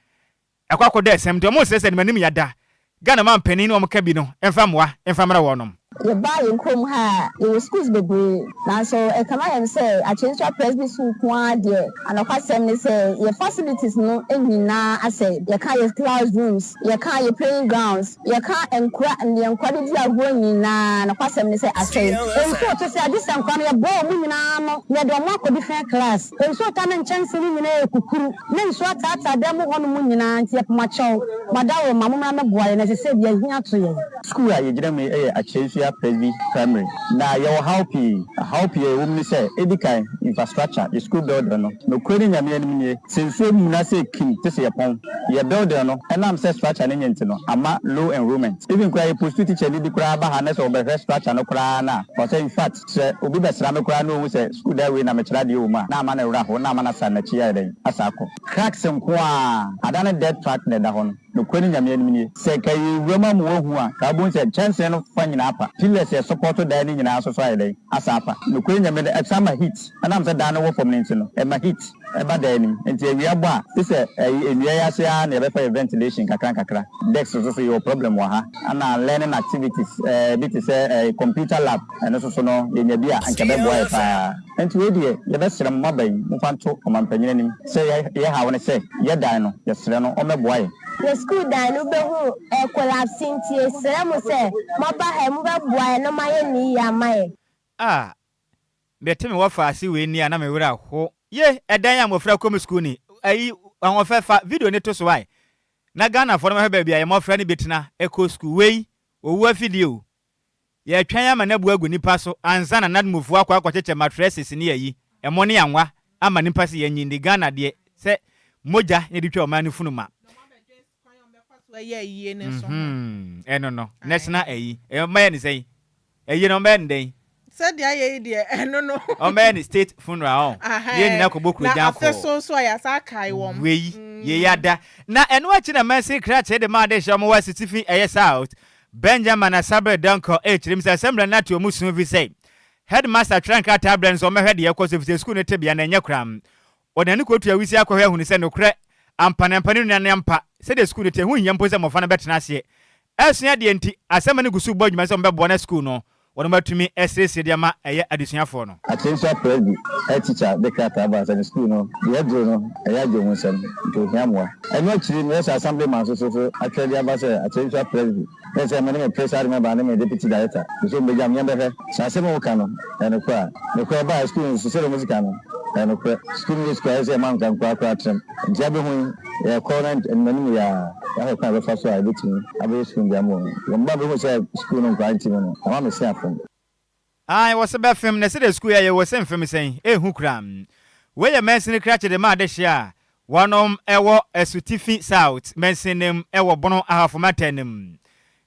Ɛkɔ akɔda asiam nti ɔmo srɛ sɛ anim anim yada Ghana man panin ne ɔmo ka bi no mfa mmoa mfa mmrɛ wɔnom. Yɛbaa yɛn kurom ha a, yɛwɔ schools bebree, nanso ɛkame ayɛ me sɛ Akyensua Presby School nko ara deɛ, anokwasɛm ne sɛ yɛn facilities no nyinaa asɛe. Yɛka yɛn classrooms, yɛka yɛn playing grounds, yɛka nkora, deɛ nkora de di agorɔ nyinaa, nokwasɛm ne sɛ asɛe. Nsuo tɔ sɛ a, gye sɛ nkora no yɛboa wɔn nyinaa ano na yɛde wɔn akɔ different class. Nsuo tɔ a na nkyɛnsee no nyinaa yɛ kukuru. Ne nsuo ataataa dan mu hɔ nom nyinaa nti yɛpɛ mo akyɛw, mo adaworoma, mommra mmɛboa yɛn na ɛsɛ sɛ deɛ ahia to yɛn. Sukuu a yɛgyina mu yi yɛ Akyerɛnsua Presby Primary, na yɛwɔ haw pii. Haw pii a ɛwɔ mu ne sɛ, edi kan, infrastructure, yɛ sukuu building no, nokorɛ ne Nyame anim nie, sɛ nsuo muna sɛ kim te sɛ yɛpɔn. Yɛ building no, ɛnam sɛ structure no nyɛ nti no, ama low enrollment. Even koraa yɛ postu tikyani bi koraa ba ha na sɛ ɔbɛhwɛ structure no koraa no a, ɔsɛ infact, Sɛ obi bɛsra me koraa na ohu sɛ sukuu dan wei na mekyerɛ adeɛ wɔ mu a, na ama no werɛ ahow, na ama no asan n'akyi ayɛ dɛn? Asan akɔ. Cracks nko ara, ada ne dirt track na ɛda hɔ no. Nokorɛ ne Nyame anim nie, sɛ nka yɛrewura mu ama woahu a, nka wobɛhu sɛ nkyɛnsee no fa nyinaa apa, pillars a ɛsupɔɔto dan no nyinaa nso so ayɛ dɛn? Asan apa. Nokorɛ Nyame no, ɛsan ma heat, ɛnam sɛ dan no wɔ fam no nti no, ɛma heat. Ɛba dan no mu. Nti awia bɔ a, gye sɛ ɛyi nnua yi ase ara na yɛbɛfa yɛ ventilation kakra nkakra. Desk nso so yɛwɔ problem wɔ ha. Ɛna learning activities ɛɛ bi te sɛ ɛɛ computer lab ɛno nso so no yɛnya bi a anka ɛbɛboa yɛ paa. Nti wei deɛ yɛbɛsrɛ mo moaba yi momfa nto ɔmanpanyin anim sɛ yɛ yɛ haw ne sɛ yɛ dan no yɛsrɛ no ɔmmɛboa yɛ. Yɛ sukuu dan no wobɛhu ɛɛkolapse nti yɛsrɛ mo sɛ moaba ha yi mobɛboa yɛn na moayɛ no yie ama yɛn. Ah Mete me wɔfaase wei ni a na me werɛ aho. Ye ɛdan a mmɔfra kɔ mu sukuu ni. Ayi ahoɔfɛ fa video no to so ae na Ghanafoɔ no mɛhwɛ baabi a yɛn mmɔfra no bi tena kɔ sukuu. Wei owu afidie o. Yɛretwɛn ama no abu agu nnipa so ansa na NADMOfoɔ akɔ akɔkyekyɛ mattresses ne ayi, ɛmo ne anwa ama nnipa sɛ yɛnyi ndi. Ghana deɛ sɛ mogya na ɛde twa ɔman no funu ma. Mm-hmm. Ɛno no, national ayi. Ɛyɛ ne sɛn? Ayi no ɔmbɛyɛ no dɛn? Sɛdeɛ ayɛ yi deɛ, ɛno no. Ɔmmɛyɛ ne state funeral ɔn. Yɛn nyinaa kɔbɔ Na kurogyan afe kɔɔ. so nso a yɛasan akae wɔn. Wei, yei ada. Na ɛno akyi na mansin krakyee de maa adehyeɛ a wɔwɔ asutifi ɛyɛ South, Benjamin Asabere Donkor rekyerɛ mu sɛ asɛmmra no ato wɔn su efisɛ Headmaster twerɛ nkrataa brɛ no sɛ ɔmmɛhwɛ deɛ ɛrekɔ so efisɛ sukuu no tebea no ɛnyɛ koraa. Ɔde n'ani kɔtua wisie akɔhwɛ ahunu sɛ nokorɛ ampa na ampa ne nua no ampa sɛdeɛ sukuu no te ɛho nhia mpo sɛ mmɔfra no bɛtena aseɛ asua adeɛ nti asɛmma no gu so rebɔ adwuma sɛ wɔbɛboa na sukuu no wɔnom atumi asiesie de ama ɛyɛ adesuafoɔ no. Akyensua Presby head teacher de krataa baa sɛ ne sukuu no deɛ aduro no ɛyɛ agye wɔn nsam nti ohia mmoa. Ɛno akyiri no yɛsɛ Assemblyman nso so so atwerɛ de aba sɛ Akyensua Presby Yɛ sɛ me ne me preside member ne me deputy director nso mbɛgya me yɛmbɛhwɛ sɛ asɛm a woka no ɛyɛ nokorɛ a. Nokorɛ ɛbaa sukuu no nso sɛdeɛ wɔsi ka no ɛyɛ nokorɛ. Sukuu no yɛ sukuu a ɛyɛ sɛ yɛma nka nkoraa koraa trɛm. Nti abɛhu yi yɛkɔ na anim anim yi ara yɛahwɛ kwan a yɛbɛfa so a yɛbɛtumi abɛyɛ sukuu no de ama wɔn. Wɔn ba bɛhu sɛ sukuu no nkoraa nti mu no ama me se afom. Ae wɔse bɛfem na sɛdeɛ sukuu yɛ yɛ wɔse mfem sɛn? Ehu koraa. Wei yɛ mansini krakye de ma adehyeɛ a wɔnom wɔ Asutifi South mansini no mu wɔ Bono Ahafo mantam no mu.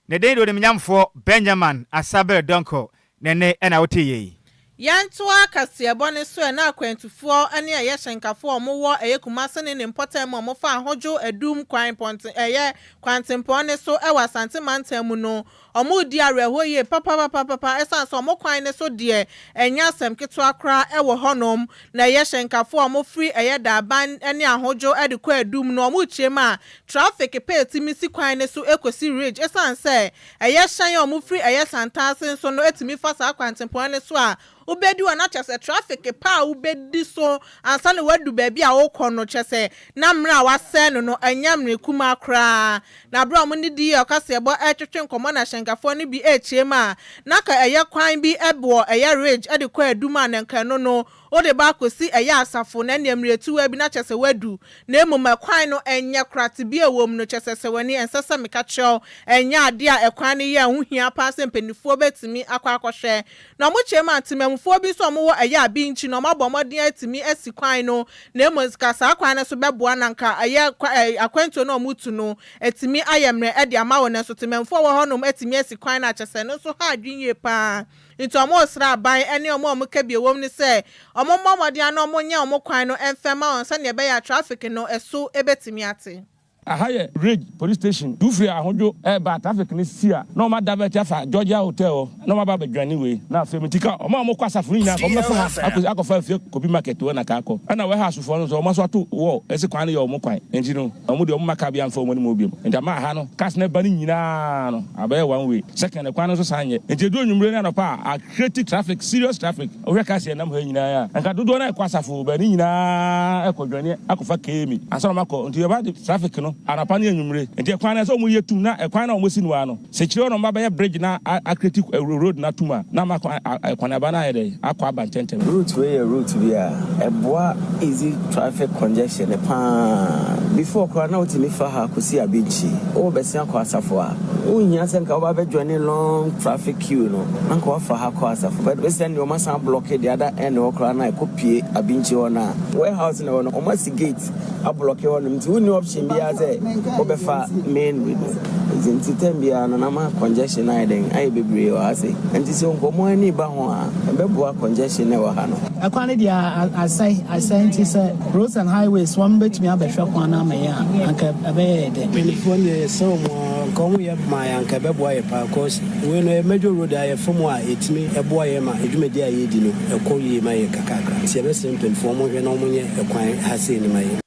Ne din de Onimnyamfoɔ Benjamin Asabere Donkor ne nne na wotee yei. Yɛntoa kaseɛbɔ no so ɛ na akwantufoɔ ne ɛyɛ hyɛnkafoɔ a wɔwɔ ɛyɛ Kumase ne ne mpɔtam mu a wɔfa Ahodwo Adum kwan pɔnten ɛyɛ kwantempɔn no so wɔ Asante mantam mu no Wɔredi awerɛhoɔ yie papapapapa ɛsiane sɛ wɔn kwan no so deɛ ɛnyɛ asɛm ketewa koraa wɔ hɔnom. Na ɛyɛ hyɛnkafoɔ a wɔfiri ɛyɛ Daaban ne Ahodwo de kɔ Adum no wɔrekyerɛ mu a traffic pɛ tumi si kwan no so kɔsi Ridge ɛsiane sɛ ɛyɛ hyɛn a wɔfiri ɛyɛ Santase nso no tumi fa saa kwantempɔn no so a wobɛdi hɔ na kyerɛ sɛ traffic pa a wobɛdi so ansa na woadu baabi a worekɔ no kyerɛ sɛ na mmerɛ a woasɛe no no ɛnyɛ mmerɛ kumaa koraa. Na berɛ a wɔn ne DL kaseɛbɔ retwetwe nkɔmmɔ na hyɛnkafoɔ no bi rekyerɛ mu a na anka ɛyɛ kwan bi wɔ ɛyɛ ridge de kɔ Adum a na anka ɛno no wode ba akɔsi ɛyɛ asafo na ɛnneɛ mmerɛ tiwaa bi na kyerɛ sɛ woadu na mmom ɛkwan no ɛnyɛ koraa tebea a ɛwɔ mu no kyerɛ sɛ sɛ w'ani ɛnsɛ sɛ meka kyerɛ wo ɛnyɛ adeɛ a ɛkwan no yɛ a ɛho hia paa sɛ mpanimfoɔ bɛtumi akɔ akɔhwɛ Na wɔkyerɛ mu a, Temamufoɔ bi nso a wɔwɔ ɛyɛ a bi nkyi no, wɔabɔ mmɔden atumi asi kwan no, na mmom nka saa kwan no nso bɛboa na nka ɛyɛ kwa ɛ akwantuo no a wɔretu no atumi ayɛ mmerɛ de ama wɔn. Nanso Temamufoɔ a wɔwɔ hɔnom atumi asi kwan no a, kyerɛ sɛ ɛno nso ha adwene yie pa ara. Nti wɔresrɛ aban ne wɔn a wɔka bi wɔ mu no sɛ wɔmmɔ mmɔden ara na wɔnyɛ wɔn kwan no mfɛ mma wɔn sɛdeɛ ɛbɛyɛ a traffic no so bɛtumi ate. Aha yɛ Ridge police station. Tu firi Ahodwo reba a traffic no si a na wɔn adavɛte afa Georgia Hotel hɔ na wɔn aba abɛdwane wei. Na afei meti ka wɔn a wɔkɔ asafo no nyinaa ka wɔn bɛfa ha akɔsi akɔfa afie Kobi market hɔ na ka akɔ. Ɛna warehouse foɔ no nso wɔn aso ato wall ɛse kwan no yɛ wɔn kwan nti no wɔn deɛ wɔn mma car biara mfa wɔn anim hɔ biom. Nti ama aha no cars no ɛba no nyinaa no abɛyɛ one way. Second kwan no nso san nyɛ nti ɛduru anwummere ne anɔpa a a create traffic serious traffic. Wohwɛ cars a ɛnam ha yi nyinaa a, anka dodoɔ no ara rekɔ asafo, but ne nyinaa rekɔ Dwane akɔfa Kemi ansa na wɔakɔ. Nti yɛba de traffic no anɔpa ne anwummere. Nti ɛkwan no ɛsɛ sɛ wɔyɛ tum na ɛkwan no a wɔasi no ara no, sɛ akyire hɔ na wɔba bɛyɛ bridge na a create road no atum a, na ama akɔneaba no ayɛ dɛn akɔ aba ntɛntɛm. Route wei yɛ route bi a ɛboa easy traffic congestion paa. Before koraa na wotumi fa ha kɔsi Abinkyi, worebɛsen akɔ Asafo a, wonhia sɛ nka woba abɛ joine long traffic queue no, na nka woafa ha kɔ Asafo. But recently wɔn asan ablɔke the other end hɔ koraa na ɛkɔ pue Abinkyi hɔ no a, warehouse na ɛwɔ no, wɔn asi gate ablɔke hɔ nom nti wonni option biara sɛ wobɛfa main road no. Nti nti term biara no na ama congestion no ayɛ dɛn ayɛ bebree wɔ ha sei. Nti sɛ nka wɔn ani ba ho a, ɛbɛboa congestion no a ɛwɔ ha no. Ɛkwan no deɛ asɛe asɛe nti sɛ roads and highways wɔn bɛtumi abɛhwɛ kwan no ama yɛn a anka ɛbɛyɛ yɛ dɛ. Mpanyinfoɔ no deɛ yɛsrɛ wɔn ara nka wɔn yɛ ma yɛn anka ɛbɛboa yɛ paa cos wei no ɛyɛ major road a yɛfa mu a ɛtumi ɛboa yɛn ma dwumadie a yɛredi no ɛkɔ yie ma yɛ kakrakra nti yɛbɛsrɛ mpanyinfoɔ wɔn nhwɛ na wɔn nyɛ ɛkwan ha sei no ma yɛn.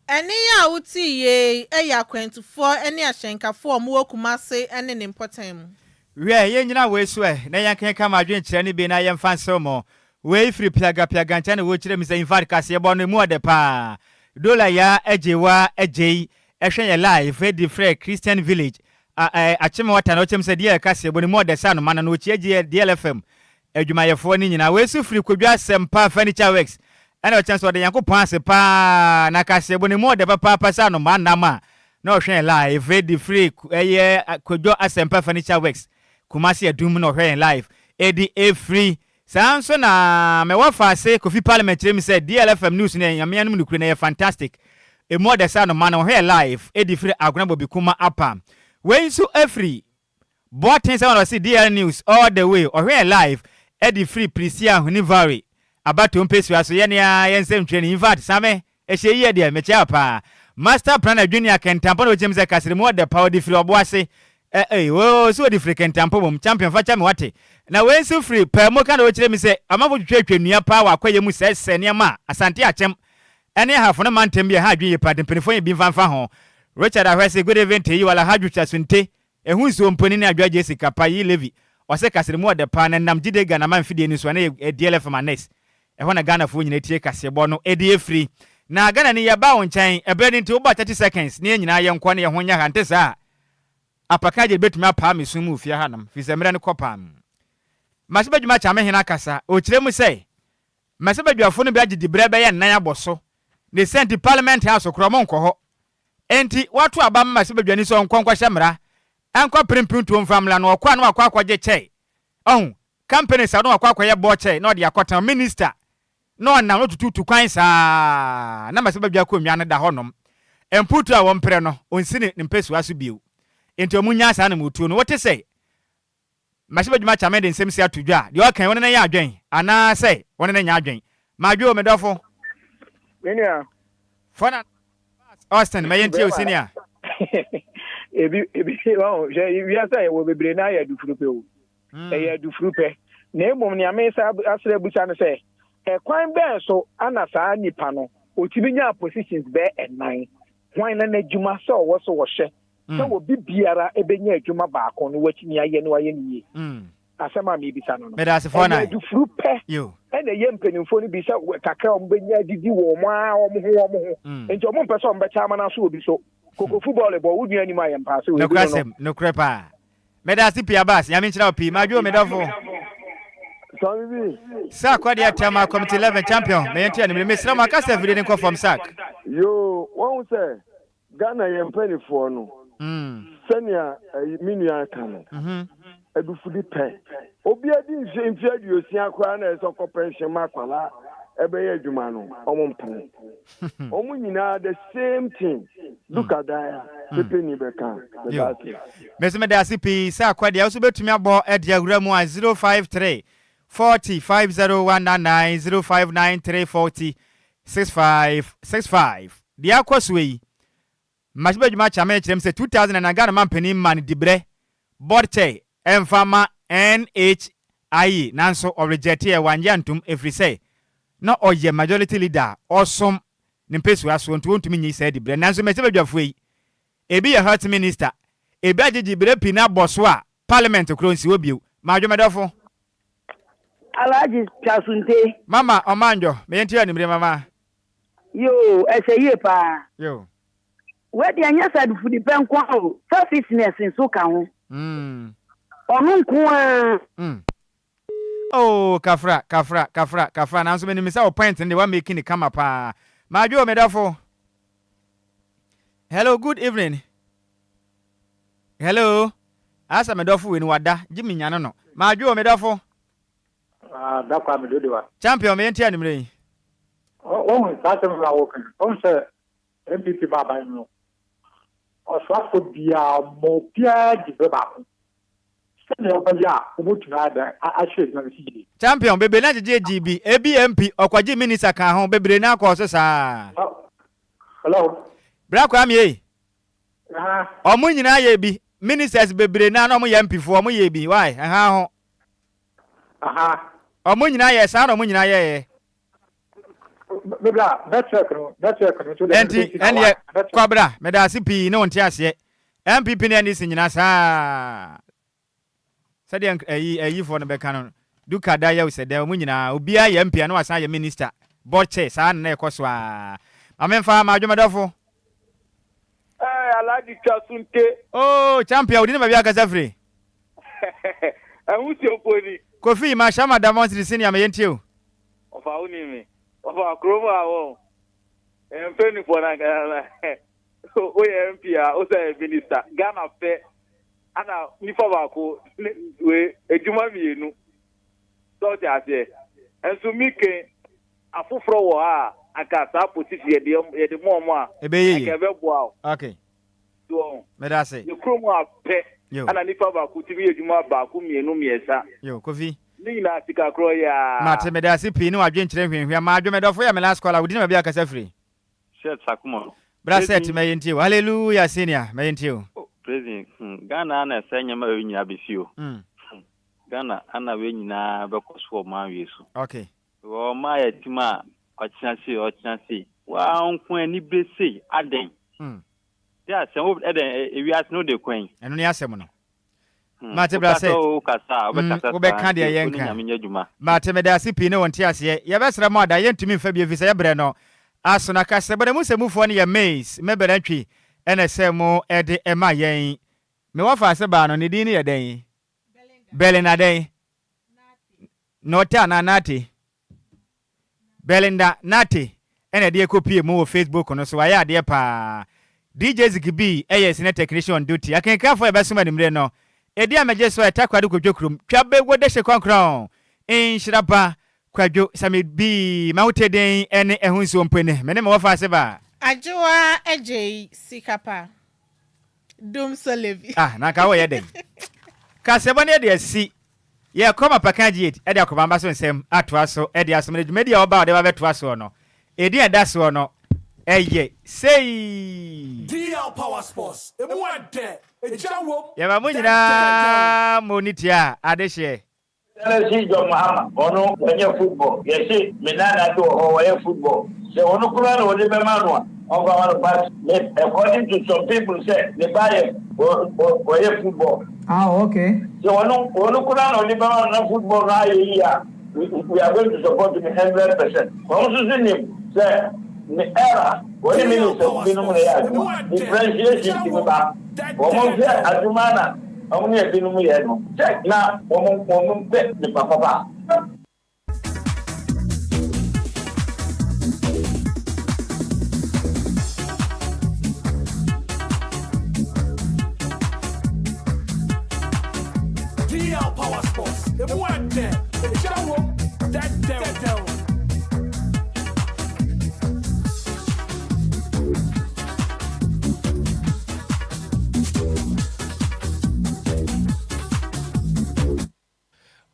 Ɛnne yi a wotee yei yɛ akwantufoɔ ne ahyɛnkafoɔ a wɔwɔ Kumase ne ne mpɔtam mu. Wiɛ, yennyina wei so ɛ, na yɛnkenka mo adwenkyerɛ no bi na yɛmfa nsew mo. Wei firi Piagapiaga nkyɛn na wɔkyerɛ mu sɛ infact kaseɛbɔ no emu ɔdɛ paa. Dola Yaa Agyeiwaa Agyei ɛhwɛ yɛn live ɛdi frɛ Christian Village a ɛ Akyemewata na ɔkyerɛ mu sɛ DL kaseɛbɔ no emu ɔdɛ sɛ anoma no na ɔkyia DLFM adwumayɛfoɔ no nyinaa. Wei nso firi Kwadwo Asɛmpa Furniture Works ɛna ɔkyerɛ sɛ ɔda Nyankopɔn ase paa na kaseɛbɔ no mu ɔdɛ papaapa sɛ anomaa nam a na ɔhwɛ yɛn live ɛdi firi ɛyɛ Kwadwo Asɛmpa Furniture Works Kumasi Adum na ɔhwɛ yɛn live ɛdi ɛfiri. Saa nso na mewɔ faase Kofi Parliament kyerɛ mu sɛ DLFM news no yɛ Nyame anom nokure na ɛyɛ fantastic ɛmu ɔdɛ sɛ anomaa na ɔhwɛ yɛn live ɛdi firi Agona Bobikuma Apa. Wei nso ɛfiri Boateng sɛ ɔse DL news all the way ɔhwɛ yɛn live. de firi Prisia Hunivari abatoɔ mpesua so. Yɛne ara yɛn nsɛmtwerɛni. In fact, Same, ɛhyɛ yie deɛ, mekyea wo paa. Master Planner Junior Kentampɔ na ɔkyerɛ mu sɛ Kasere mu ɔdɛ paa, ɔde firi Ɔboase. Ɛ ei, oo, so ɔde firi Kentampɔ mmom. Champion, fa kyɛ me wate. Na wei nso firi Paamu ka na ɔkyerɛ mu sɛ amanfoɔ twitwatwa nnua paa wɔ akwaeɛ mu sɛesɛe nneɛma a Asante Akyem ne Ahafo no mantam bi a ɛha adwene yie paa nti mpaninfoɔ nyɛ bi mfa mfa ho. Richard Ahwɛse, Good evening to you, Alahaju Chasunte, Ehu nsuo mpo ni ne adwo agye sika pa yi levy ɔse kasere mu ɔdɛ paa na nam gyide Ghana man fidie no so ɛnɛ yɛ DLFM annex ɛhɔ na Ghana foɔ nyina tie kaseɛbɔ no ɛdi ɛfiri na Ghana ni yɛba wo nkyɛn ɛberɛ no nti wobɔ 30 seconds ne yɛn nyinaa yɛnkɔ ne yɛn ho nyɛ ha nte saa a apaka agye bɛtumi apaa me sum mu fie ha nom firi sɛ mmerɛ no kɔ paa Mmarahyɛbadwuma Kyame Hene akasa ɔkyerɛ mu sɛ Mmarahyɛbadwafo no bi agye diberɛ bɛyɛ nnan abɔ so ne sɛ nti Parliament House korɔ ɔmo nkɔ hɔ Enti wɔato aba ama mmarahyɛbadwani sɛ ɔnkɔ nkɔhyɛ mmara, nkɔpere mpuntuo mfa mmra, na ɔkɔ a na wakɔ akɔgye kyɛe. Ɔhu? Companies a na wakɔ akɔyɛ bɔ kyɛe na ɔde akɔtɛn, minister na ɔnam na ɔtututu kwan saa na mmarahyɛbadwa akonnwa no da hɔnom. Mpuntuo a wɔmpere no, ɔnsi ne mpasua so bio. Enti wɔnnyaa saa anammɔtuo no. Wote sɛ Mmarahyɛbadwuma Kyame de nsɛm si ato dwa a, deɛ ɔka yi, wo ne no yɛ adwen anaa sɛ wo ne no nyɛ adwen? Madwo o, me dɔfo. Me nua. Fɔna Austin, ma yɛntie o, senior. Ebi, ebi, wɔn hwɛ wiase a yɛwɔ bebree na ayɛ adufuru pɛ o. Hmm. Ɛyɛ adufuru pɛ. Na mmom nea mesa asrɛ abusa no sɛ, ɛkwan bɛn so ana saa nipa no otumi nyaa positions bɛɛ ɛnan? Hwan na n'adwuma sɛ ɔwɔ so wɔhyɛ sɛ obi biara bɛnya adwuma baako no watumi ayɛ na wayɛ no yie. Asɛm a mebisa no no, ɛyɛ adufuru pɛ ɛna ɛyɛ mpanimfoɔ no bi sɛ kakra wɔn bɛnya adidi wɔ wɔn ara wɔn ho wɔn ho nti wɔn mpɛ sɛ wɔn bɛkyɛ ama no aso obi so. Kokofu bɔɔle bɔ wo nua anim a yɛ mpaase wɔ ebi no no. Nokorɛ paa. Meda ase pii Abbas, Nyame nhyira wo pii. Madwo me dɔfo. Sami bi. Sack ɔde atɛm a committee 11 champion. Meyɛ nti anumere. Mesrɛ mo akasa afidie no nkɔ fam Sack. Yoo, wɔn sɛ Ghana yɛn mpaninfoɔ no sɛnea me nua ka no adufudi pɛ obi adi mfe mfe aduosia koraa na ɛsɛ ɔkɔ pension ma akwadaa ɛbɛyɛ adwuma no ɔmo mpene ɔmo nyinaa the same thing duka dan a pepe ni bɛka meda ase. Mese meda ase pii sɛ akwa deɛ woso bɛtumi abɔ ɛde awura mu a 053 40 50199 0593 40 6565 Deɛ akɔ soɔ yi, mmarahyɛbadwuma Kyame kyerɛ mu sɛ 2009 Ghana manpanin maa no diberɛ, board chair, mfa ma NHIE nanso ɔrejɛteɛ, wannye antom ɛfiri sɛ na ɔyɛ majority leader a ɔsom ne mpɛsua soɔ nti ɔntumi nyi saa diberɛ. Nanso mmarahyɛbadwafoɔ yi, ebi yɛ health minister, ebi agye diberɛ pii no abɔ so a parliament korɔ nsi hɔ bio. Madwo medɔfo. Alhaji Chasunte. Mama Ɔmanjɔ, me yɛntie anwummere mama. Yoo, ɛsɛ yie paa. Yoo. Wei deɛ ɛnyɛ sɛ adufudepɛ nko ara o, selfishness nso ka ho. Ɔno nko ara. Mm. Oh, kafra, kafra, kafra, kafra, nanso menim sɛ wo point no deɛ wa make no kama paa. Madwo, me dɔfo. Hello, good evening. Hello. Asa me dɔfo wei no wada, gye me nyane no. Madwo, me dɔfo. Ah, da kwa me dodo wa. Champion, me yɛnti anumere yi. Wɔn saa asɛm na wɔka. Wɔn sɛ NPP ba aban no. Ɔsoafo biara ɔmo obiara di bere baako. Sɛnea ɔbɛyɛ a wɔbɛtumi ayɛ dɛn ahyɛ adwuma no so yie. Champion, bebree na gyegye gyee bi. Ebi MP, ɔkɔgye minister kaa ho. Bebree na akɔɔ so saa. Hello. Bra Kwame ei. Ɔmo nyinaa yɛ bi. Ministers bebree na na ɔmo yɛ MP foɔ, ɔmo yɛ bi. Why? Ɛha ho. Ɔmo nyinaa yɛ saa na ɔmo nyinaa yɛɛ. Ɛnti ɛndeɛ Kwabra medaase pii ne wo nteaseɛ. NPP ne NDC nyinaa saa. Sɛdeɛ ɛyi ɛyifoɔ no bɛka no Duka da yɛw sɛ dɛn ɔmo nyinaa obiara yɛ MP a na wasan ayɛ minister board chair saa na na ɛkɔ so aa. Ma memfa m'adwomɛdɔfo. Ɛɛ Alhaji Chasunte. Oh champion wodi ne baabi akasa firi. Ɛho suo mpo ni. Kofi Mashama Damon Siri Senior me yɛntie o. Ɔfa wo nim me. Ɔfa kurom a wɔn. Mpanyinfoɔ no ankasa na woyɛ MP a wosɛ yɛ minister. Ghana pɛ ana nipa baako ne wei adwuma mmienu. Sɛ ɔte aseɛ. Nso mi ken afoforɔ wɔ ha a anka saa position yɛde yɛde mɔ ɔmo a Ɛbɛyɛ yie. anka ɛbɛboa o. Okay. So wɔn. Meda ase. Yɛ kurom a pɛ Yo. ana nipa baako tumi yɛ adwuma baako mmienu mmiɛnsa. Yo, Kofi. Ne nyinaa sika korɔ yi ara. Mate, meda ase pii ne w'adwenkyerɛ nhwianhwia. Madwo, me dɔfo yɛ me last caller, wo din ne baabi a wokasa firi? Seth Sakumon. Bra Seth, ma yɛntie wo. Hallelujah senior, ma yɛntie wo. Oh, President, hmm, Ghana ana ɛsɛ nneɛma wei nyinaa bɛsi o. Hmm. Ghana ana wei nyinaa bɛkɔ so wɔ ɔman wei so. Okay. Wɔ ɔman yɛ tim a ɔkyena sei, ɔkyena sei. Waa nko ani bere sei, adɛn? De asɛm, wo ɛdɛn, ewiase no wode kwan. Ɛno ne asɛm no. Mate bra sɛ wobɛka deɛ yɛnka. Mate meda ase pii ne wo nteaseɛ. Yɛbɛsrɛ mo ada yɛntumi mfa bio efisɛ yɛbrɛ no aso na kasɛbɔ no mu sɛmufoɔ no yɛ maize mebɛ nantwi ɛna ɛsɛ mo de ma yɛn. Me wɔfa ase baa no ne din no yɛ dɛn? Belinda dɛn? Norte anaa Nate? Belinda Nartey na ɛde ɛkɔpue mu wɔ Facebook no so. Wayɛ adeɛ paa. DJ Ziggy B yɛ senior technician on duty. Akenkanfoɔ a yɛbɛsom anwummere no, ɛdin a megye so yɛ Takoradi Kwadwo Kurom, Twa Bɛwɔ Dehye Kɔnkrɔn, Nhyira Ba, Kwadwo Sami B, M'ahotɛ din ne Ɛho Nsuo Mpo Ni. Me ne me wɔfa ase ba. Adwoa Adjei Sikapa, Dum Solevi. Ah, na anka woyɛ dɛn? Kaseɛbɔ no yɛde asi. Yɛkɔ Mapaka Gate de akɔbamba so nsɛm atoa so de asom no dwumadi a ɔba a ɔde ba bɛtoa soɔ no, edin a ɛda soɔ no yɛ sei. DL Power Sports, emu ɛdɛ, egya wom, Yɛma mo dɛdɛɛdɛw. nyinaa mo ne tia adehyeɛ. Tennessee John Mahama ɔno ɔnyɛ football yɛse me nana bi wɔ hɔ ɔyɛ football sɛ ɔno koraa na wɔde bɛma no a ɔmfa ma no but me according to some people sɛ ne ba yɛ ɔyɛ football. Ah okay. Sɛ ɔno ɔno koraa na ɔde bɛma no na football no ayɛ yie a we we are going to support him 100%. Wɔn nso so nim sɛ ne era wɔne ministers binom na ɛyɛ adwuma differentiation tumi ba wɔn nhwɛ adwuma na wɔn ne ebinom yɛ no sɛ na wɔn wɔn mpɛ nipa papa. DL Power Sports, emu ɛdɛ, egya wom, dɛdɛw.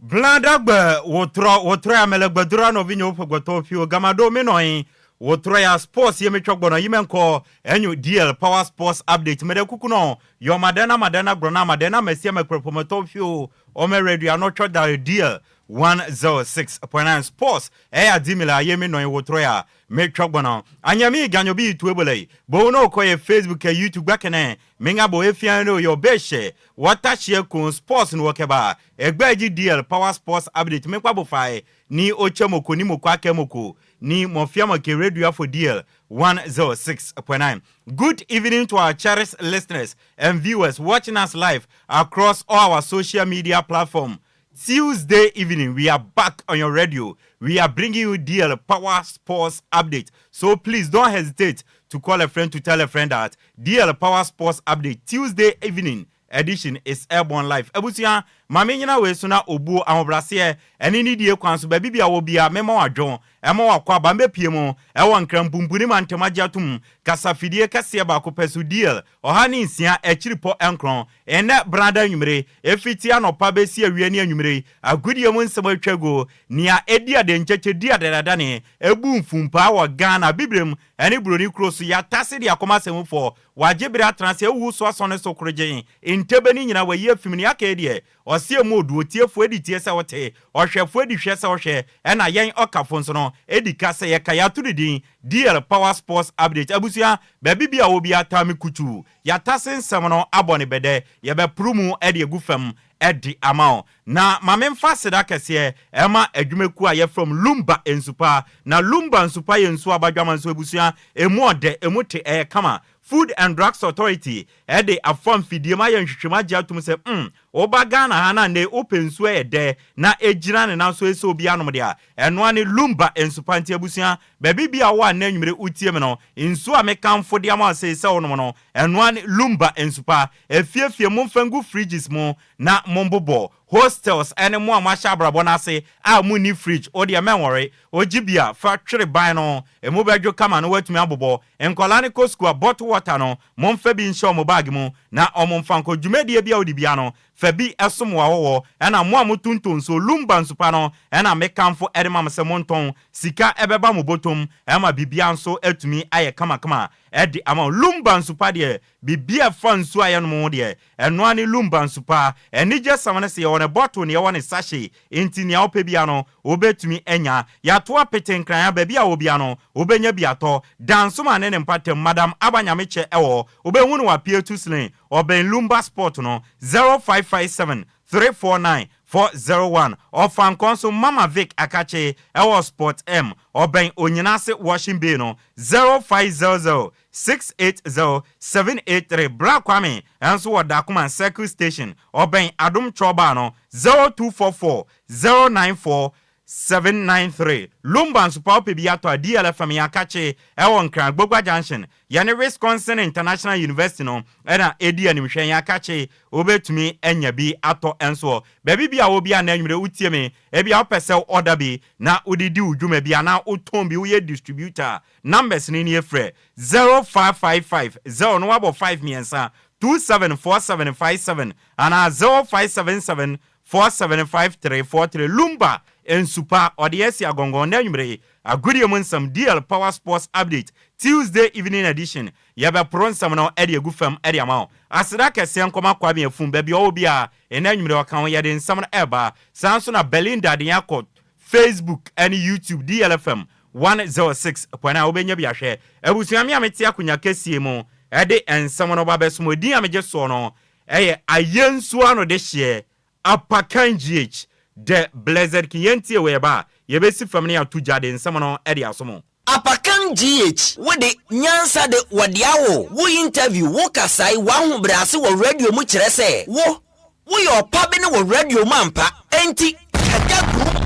Bla ɖagbe wòtrɔ wòtrɔ ya mele gbedora nɔvinyewo ƒe gbetɔwo ƒiwo gama ɖo mi nɔnyi wòtrɔ ya sports ye mitsɔ gbɔnɔ yi me ŋkɔ enyo DL power sports update meɖe kuku nɔ yɔ maɖe na maɖe na gblɔ na maɖe na amesiame kple ƒometɔwo ƒiwo ɔme radio anɔ tsɔ da ɖe DL 106.9 sports eya di mi le aye mi nɔnyi wòtrɔ ya mitsɔ gbɔnɔ anye mi ganyo bi yi tu ebole yi bowu ne wokɔ ye Facebook ke YouTube gba kene mi ŋa bo efia ne yɔ be she wɔtashie kun sports nu wɔkɛba Egbɛ dzi DL Power Sports Update mi kpa bofae ni otse moko ni moko ake moko ni mɔfiame ke radio afo DL 106.9. Good evening to our cherished listeners and viewers watching us live across all our social media platform. Tuesday evening, we are back on your radio. We are bringing you DL Power Sports Update. So please don't hesitate to call a friend to tell a friend that DL Power Sports Update Tuesday evening edition is airborne life. Abusua, ma me nyina wei so na obuo, ahobraseɛ, ɛne nidie kwan so baabi bia wɔ bia mema wo adwo, ɛma wo akwaaba, mɛpie mu ɛwɔ Nkran mpumpuni mantam agye atom kasa fidie kɛseɛ baako pɛ so DL 106 akyiripɔ nkron Nnɛ brada anwummere, ɛfiti anɔpa bɛsi awia ne anwummere yi, agodie mu nsɛm atwa agu, nea ɛdi adenkyɛkyɛ di adadadane, ɛbu mfumpaa wɔ Ghana, Abibirem ɛne Buroni kuro so, yɛatase de akɔma asamufoɔ, Wagye bere atena ase ahuhu so asɔ ne so korogyenn. Ntɛbɛ no nyinaa wayi afi mu. Nea aka yi deɛ, ɔse emu odu. Otiefoɔ adi tie sɛ ɔte, ɔhwɛfoɔ adi hwɛ sɛ ɔhwɛ, ɛna yɛn ɔkafo nso no, edi ka sɛ yɛka. Yɛato ne din DL Power Sports Update. Abusua, baabi biara a ɔwɔ biara taa me kutuu. Yɛatase nsɛm no abɔ no bɛdɛ. Yɛbɛporo mu de agu fam de ama wo. Na ma memfa aseda kɛseɛ ɛma adwumakuo a yɛfrɛ wɔn Lumba Nsupa. Na Lumba Nsupa yɛ nsuo abadwama nso abusua, ɛmu ɔdɛ, ɛmu te, ɛyɛ kama. Food and Drugs Authority de afa mfidie mu ayɛ nhwehwɛmu agye atom sɛ mm, woba Ghana ha na nnɛ wopɛ nsuo a ɛyɛ dɛ na ɛgyina ne nan so ɛsɛ obiara nom deɛ a, ɛno ara ne Lumba Nsupa. Nti abusua, baabi biara wowɔ a nnɛ anwummere wotie me no, nsuo a mekamfo de ama wo sei sɛ wonom no, ɛno ara ne Lumba Nsupa. Afiefie, momfa ngu fridges mu na mombobɔ hostels ne mo a moahyɛ abrabɔ no ase a monni fridge, wo deɛ mɛnwɔre, wogye bi a fa twere ban no, emu bɛdwo kama na woatumi abobɔ. Nkwadaa no kɔ sukuu a, bottle water no momfa bi nhyɛ wɔn bag mu na wɔmfa nkɔ. Dwumadie bi a wode biara no, Fa bi som w'ahɔhoɔ. Ɛna mo a motontɔn nsuo, Lumba nsu pa no na mekamfo de ma mo sɛ montɔn. Sika bɛba mo bɔtɔm ma biribiara nso atumi ayɛ kamakama de ama wo. Lumba nsu pa deɛ, biribiara a ɛfa nsuo a yɛnom ho deɛ, ɛno ara ne Lumba nsu pa. Anigyesɛm ne sɛ yɛwɔ no bottle na yɛwɔ no sachet, enti nea wopɛ biara no, wobɛtumi anya. Yɛato apete Nkran ha, baabi a wɔ biara no, wobɛnya bi atɔ. Dansoma ne ne mpatam, Madam Aba Nyamekyɛ wɔ hɔ. Wobɛhu no wɔ Apietu Slane, Ɔbɛn Lumba Sport no, 0557 349 401. Ɔfankɔ nso, Mama Vic Akakye wɔ Sport M, ɔbɛn Onyinase Washing Bay no, 0500 680 783. Bra Kwame nso wɔ Dakoman Circle Station, ɔbɛn Adom Chɔɔ no, 0244 094 793. Lumba nso pa wopɛ bi atɔ a, DLFM yɛn akakye ɛwɔ Nkran, Gbogba Junction. Yɛne Wisconsin International University no na ɛdi animhwɛ. Yɛn akakye wobɛtumi anya bi atɔ nso wɔ baabi bi a wɔ bi a na anwummerɛ wotie me. Ebia wopɛ sɛ wo order bi na wode di wo dwuma bi anaa wotɔn bi, woyɛ distributor a, numbers no nie frɛ 0555 0 na woabɔ 5 mmiɛnsa 274757 anaa 0577 475343 Lumba nsu pa ɔde asi agɔngɔn nnɛ anwummere yi agodie mu nsɛm DL Power Sports Update Tuesday Evening Edition Yɛbɛporo nsɛm no de agu fam de ama wo Aseda kɛseɛ nkɔma Kwame Afum baabi a ɔwɔ biara nnɛ anwummere ɔka ho yɛde nsɛm no reba Saa nso na Belinda de yɛn akɔ Facebook ne YouTube DLFM 106.9 wobɛnya bi ahwɛ Abusua me a mete akonya kɛsie mu de nsɛm no ba bɛsom Edin a megye soɔ no Ɛyɛ ayɛnsuo ano dehyeɛ Apakan GH, The Blessed King Yɛntie wei ɛba a, yɛbɛsi fam na yɛato gya de nsɛm no de aso mo. Apakan GH, Wo de, nyansa de, wɔde awo wo interview, wo kasae, w'ahobrɛase wɔ radio mu kyerɛ sɛ wo, woyɛ ɔpabene wɔ radio mu ampa. Enti, ɛda group.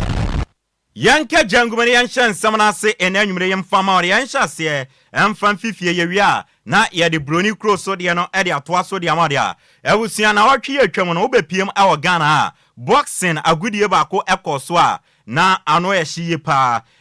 Yɛnka gya ngu mu na yɛnhyɛ nsɛm no ase ɛnnɛ anwummere yi mfa mma wo no. Yɛnhyɛ aseɛ mfa mfi fie, yɛwie a na yɛde Buroni kuro so deɛ no de atoa so de ama wo deɛ a. Abusua, nnawɔtwe yi a atwam no wobɛpiem wɔ Ghana ha a, boxing agodie baako kɔɔ so a na ano yɛ hye yie pa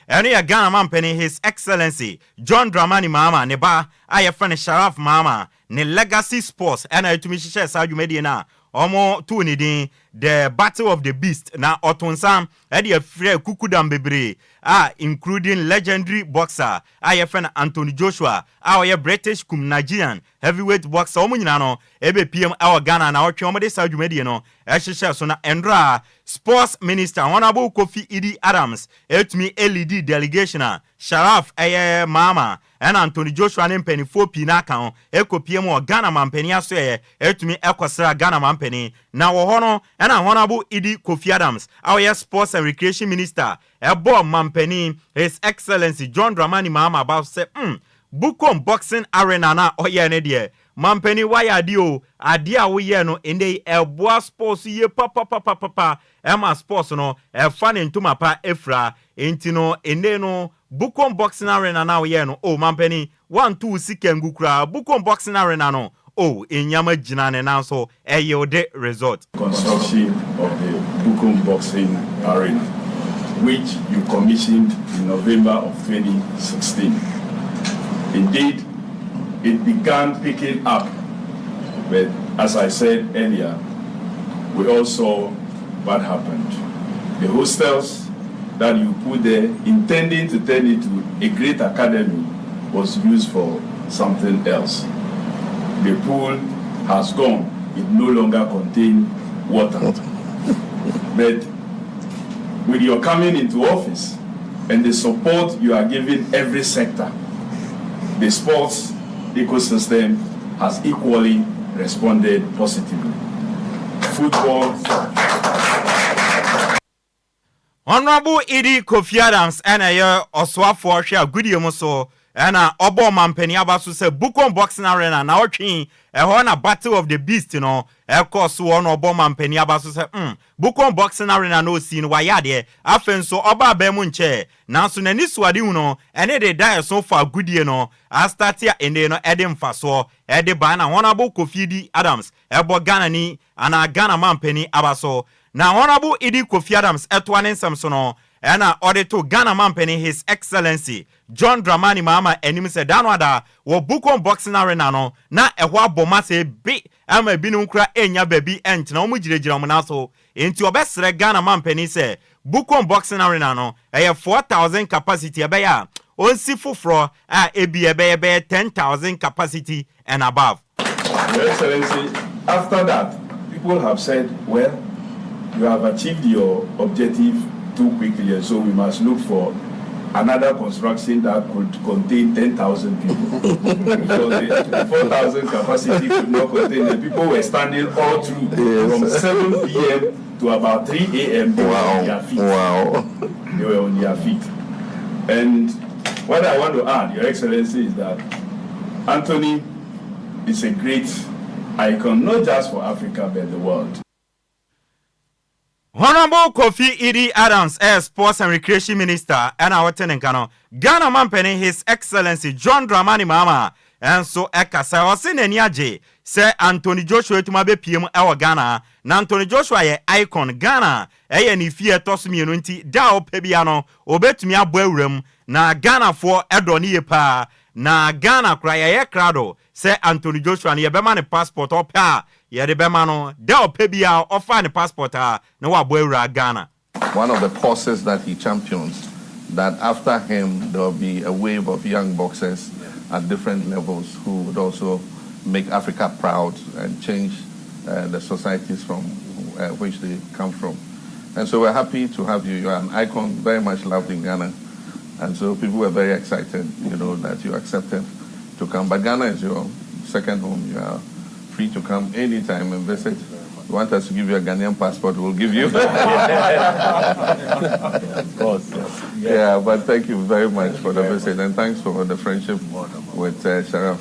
ara. Ɛno yɛ Ghana mampanin His Excellency John Dramani Mahama ne ba a yɛfrɛ no Sharaf Mahama ne Legacy Sports na ɛtumi hyehyɛɛ saa dwumadie no a wɔtoo ne din The Battle of the Beast na ɔto nsa de afrɛ kukudam bebree a including legendary boxer a yɛfrɛ no Anthony Joshua a ɔyɛ British kum Nigerian heavyweight boxer wɔn nyinaa no ɛbɛpiem wɔ Ghana na ɔtwe wɔn de saa dwumadie no hyehyɛ so na ɛndora Sports Minister Honourable Kofi Idi Adams ɛtumi leadi delegation a Sharaf ɛyɛ Mahama Ɛna Anthony Joshua ne mpaninfoɔ pii no aka ho kɔpie mu wɔ Ghana manpanin asoɛeɛ tumi kɔsraa Ghana manpanin. Na wɔ hɔ no ɛna Honourable Idi Kofi Adams a ɔyɛ Sports and Recreation Minister bɔɔ manpanin His Excellency John Dramani Mahama aba so sɛ hmm Bukom Boxing Arena no a ɔyɛɛ no deɛ manpanin woayɛ adeɛ o, adeɛ a woyɛɛ no nnɛ yi ɛboa sports yie papapapapa ɛma sports no ɛfa ne ntoma pa fira enti no nnɛ yi no Bukom Boxing Arena no a woyɛɛ no oh mampanin woanto wo sika angu koraa Bukom Boxing Arena no oh nneɛma gyina ne nan so ɛyɛ wo de result. Construction of the Bukom Boxing Arena which you commissioned in November of 2016. Indeed, it began picking up, but as I said earlier, we all saw what happened. The hostels that you put there, intending to turn it to a great academy, was used for something else. The pool has gone. It no longer contains water. But with your coming into office and the support you are giving every sector, the sports ecosystem has equally responded positively. Football. Honourable Idi Kofi Adams na ɛyɛ ɔsoafoɔ hwɛ agodie mu so na ɔbɔ ɔmanpanin aba so sɛ Bukom Boxing Arena naɔtwe yi ɛhɔ na Battle of the Beast no ɛkɔɔ so wɔ na ɔbɔ ɔmanpanin aba so sɛ mm Bukom Boxing Arena na ɔsii no wayɛ adeɛ afei nso ɔbaa aban mu nkyɛɛ nanso n'anisoadehu no ɛne de da ɛso fa agodie no astate a nnee no ɛde mfasoɔ ɛde ba na Honourable Kofi Idi Adams ɛbɔ Ghanani anaa Ghana manpanin aba so Na Honourable Idi Kofi Adams toa ne nsɛm so no, ɛna ɔde too Ghana manpanin His Excellency John Dramani Mahama anim sɛ da no ada wɔ Bukom Boxing Arena no na ɛhɔ abɔ ma sɛ be ama ebinom koraa nnya baabi ntena, wɔn gyinagyina wɔn nan so. Enti ɔbɛsrɛ Ghana mampanin sɛ Bukom Boxing Arena no ɛyɛ 4,000 capacity ɛbɛyɛ a ɔnsi foforɔ a ebia ɛbɛyɛ bɛyɛ 10,000 capacity and above. Your Excellency, after that, people have said, well, you have achieved your objective too quickly, and so we must look for another construction that could contain 10,000 people. Because the 4,000 capacity could not contain the people were standing all through from 7 p.m. to about 3 a.m. They were on their feet. They were on their feet. And what I want to add, Your Excellency, is that Anthony is a great icon, not just for Africa, but the world. Honourable Kofi Iddie Adams ɛyɛ Sports and Recreation Minister ɛna ɔte ne nka no. Ghana mampanin His Excellency John Dramani Mahama nso ɛkasa. Ɔse n'ani agye sɛ Anthony Joshua atumi abɛpue mu ɛwɔ Ghana. Na Anthony Joshua yɛ icon. Ghana ɛyɛ ne fie ɛtɔ so mmienu nti da a ɔpɛ bia no ɔbɛtumi abɔ awura mu. Na Ghanafoɔ ɛdɔ no yie paa. Na Ghana koraa yɛayɛ krado sɛ Anthony Joshua no yɛbɛma no passport ɔpɛ a yɛde bɛma no, da a ɔpɛ biara ɔfa ne passport a na wabɔ awura Ghana. One of the causes that he champions, that after him there will be a wave of young boxers at different levels who would also make Africa proud and change uh, the societies from uh, which they come from. And so we're happy to have you. You are an icon, very much loved in Ghana. And so people were very excited, you know, that you accepted to come. But Ghana is your second home. You are free to come anytime and visit. You want us to give you a Ghanaian passport, we'll give you. Of course. Yes. Yeah, but thank you very much for the visit and thanks for the friendship with Sharaf.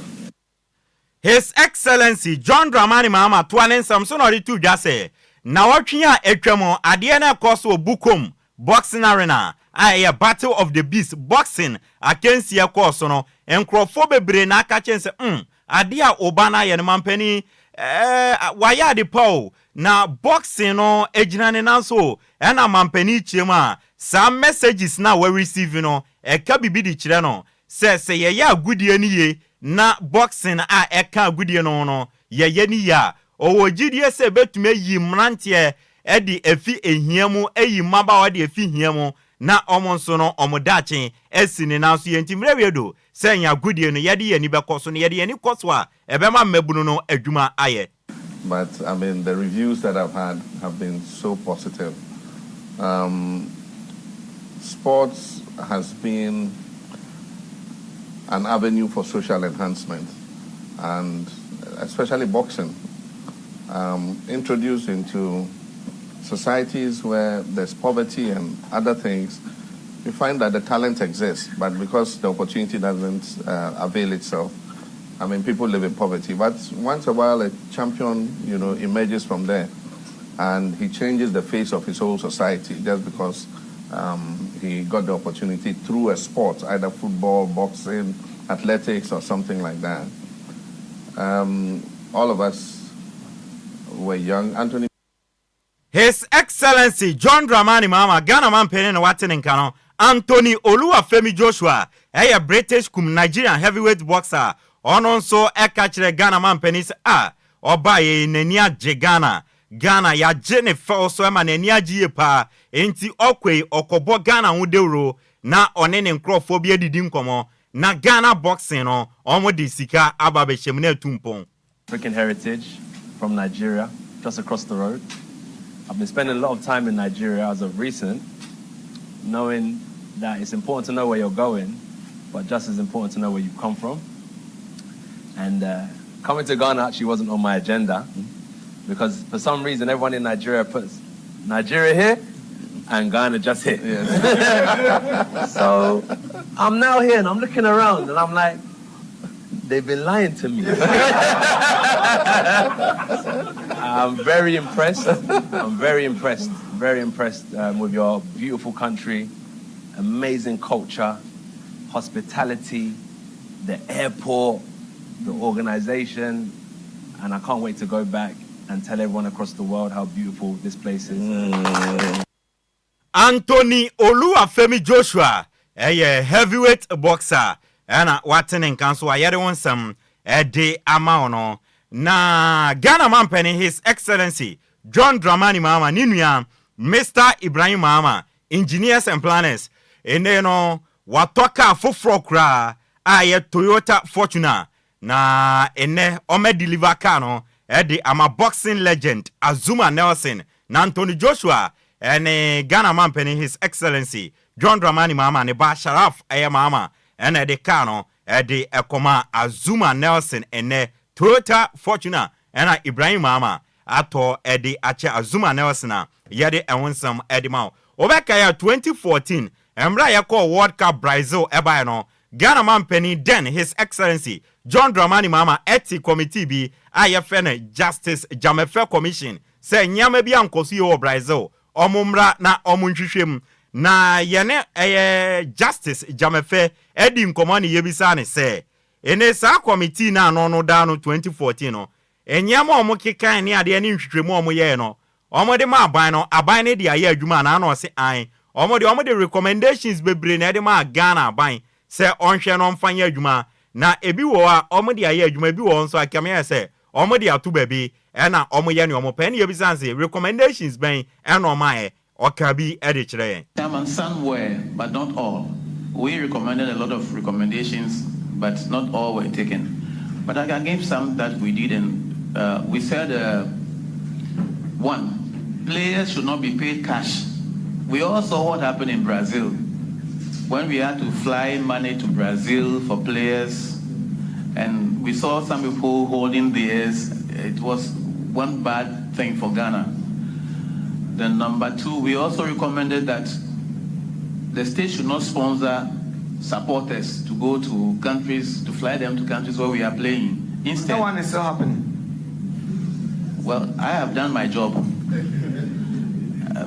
His Excellency John Dramani Mahama toa ne nsɛm so na ɔde too dwa sɛ, Nnawɔtwe a atwam, adeɛ no a ɛkɔɔ so wɔ Bukom Boxing Arena a ɛyɛ Battle of the Beasts boxing akansie kɔɔ so no, nkurɔfoɔ bebree na aka kyerɛ no sɛ, Mm, adeɛ a wo ba no ayɛ no, mampanin, eh, wayɛ ade pa o, na boxing no gyina ne nan so o. Ɛna mampanin kyerɛ mu a, saa messages no a wa receive no, ɛka biribi de kyerɛ no sɛ, sɛ yɛyɛ agodie no yie na boxing a ɛka agodie no ho no yɛyɛ no yie a, ɔwɔ gyidie sɛ ɛbɛtumi ayi mmeranteɛ de afi ahia mu, ayi mmabaawa de afi hia mu, na wɔn nso no wɔn daakye asi ne nan so yie. Nti mmerɛ wie do sɛ yɛn agodie no yɛde yɛn ani bɛkɔ so, na yɛde yɛn ani kɔ so a, ɛbɛma mmabunu no adwuma ayɛ. But I mean the reviews that I've had have been so positive. Um, sports has been an avenue for social enhancement and especially boxing um, introduced into societies where there's poverty and other things, you find that the talent exists, but because the opportunity doesn't avail itself, I mean, people live in poverty. But once a while, a champion, you know, emerges from there, and he changes the face of his whole society just because um, he got the opportunity through a sport, either football, boxing, athletics, or something like that. Um, all of us were young. Anthony His Excellency John Dramani Mahama, Ghana manpanin na wate ne nka no, Anthony Oluwafemi Joshua yɛ British kum Nigerian heavyweight boxer a ɔno nso ka kyerɛɛ Ghana manpanin sɛ ah ɔbaeɛ yi n'ani agye Ghana, Ghana yɛagye ne fɛw so ma n'ani agye yie paa enti ɔkɔ yi ɔkɔbɔ Ghana ho dawuro na ɔne ne nkorɔfoɔ bi adidi nkɔmmɔ na Ghana boxing no wɔde sika aba abɛhyɛ mu na atu mpɔn. African heritage from Nigeria, just across the road. I've been spending a lot of time in Nigeria as of recent, knowing that it's important to know where you're going, but just as important to know where you've come from. And coming to Ghana actually wasn't on my agenda because for some reason everyone in Nigeria puts Nigeria here and Ghana just here. So I'm now here and I'm looking around and I'm like, they've been lying to me. I'm very impressed. I'm very impressed. Very impressed with your beautiful country, amazing culture, hospitality, the airport, the organization, and I can't wait to go back and tell everyone across the world how beautiful this place is. Anthony Oluwafemi Joshua yɛ heavyweight boxer ɛna wate ne nka nso a yɛde wo nsɛm de ama wo no. Na Ghana mampanin His Excellency John Dramani Mahama ne nua Mister Ibrahim Mahama, Engineers and Planners, nnɛ no watɔ kaa foforɔ koraa a ɛyɛ Toyota Fortuner na nnɛ ɔma deliver kaa no de ama boxing legend Azumah Nelson na Anthony Joshua ne Ghana mampanin His Excellency John Dramani Mahama ne ba Sharaf ɛyɛ Mahama na ɛde kaa no de kɔmaa Azumah Nelson nnɛ Toyota Fortuner na Ibrahim Mahama atɔ de akyɛ Azumah Nelson a yɛde ɛho nsɛm de ma wo. Wobɛkae a 2014 mmerɛ a yɛkɔɔ World Cup Brazil baeɛ no, Ghana manpanin then His Excellency John Dramani Mahama te committee bi a yɛfrɛ no Justice Dzamefe Commission sɛ nneɛma bi ankɔ so yie wɔ Brazil, wɔn mmra na wɔn nhwehwɛ mu. Na yɛne ɛyɛ Justice Dzamefe adi nkɔmmɔ ne yɛbisaa no sɛ, ene saa committee no a na ɔno da ano 2014 no, Nneɛma a wɔkekae ne adeɛ ne nhwehwɛmu a wɔyɛeɛ no, wɔde maa aban no, aban no de ayɛ adwuma anaa? Na ɔse aane. Wɔn deɛ wɔde recommendations bebree na ɛde maa Ghana aban sɛ ɔnhwɛ na ɔmfa nyɛ adwuma. Na ebi wɔ hɔ a wɔde ayɛ adwuma, ebi wɔ hɔ nso a kame ayɛ sɛ wɔde ato baabi ɛna wɔyɛ nea wɔpɛ. Ɛna yɛbisa no se recommendations bɛn ɛna wɔmayɛ? Ɔkaa bi de kyerɛ yɛn. Chairman, some were, but not all. We recommended a lot of recommendations, but not all were taken. But I can give some that we did, and uh, we said uh, one, players should not be paid cash. We all saw what happened in Brazil when we had to fly money to Brazil for players, and we saw some people holding theirs. It was one bad thing for Ghana. Then number two, we also recommended that the state should not sponsor supporters to go to countries, to fly them to countries where we are playing. Instead, that one is still happening. Well, I have done my job.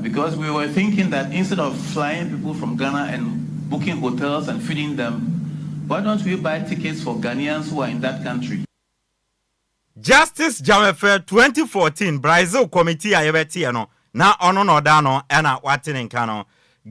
Because we were thinking that instead of flying people from Ghana and booking hotels and feeding them, why don't we buy tickets for Ghanaians who are in that country? Justice Dzamefe 2014 Brazil Committee a yɛbɛteɛ no na ɔno na ɔda ano ɛna wate ne nka no.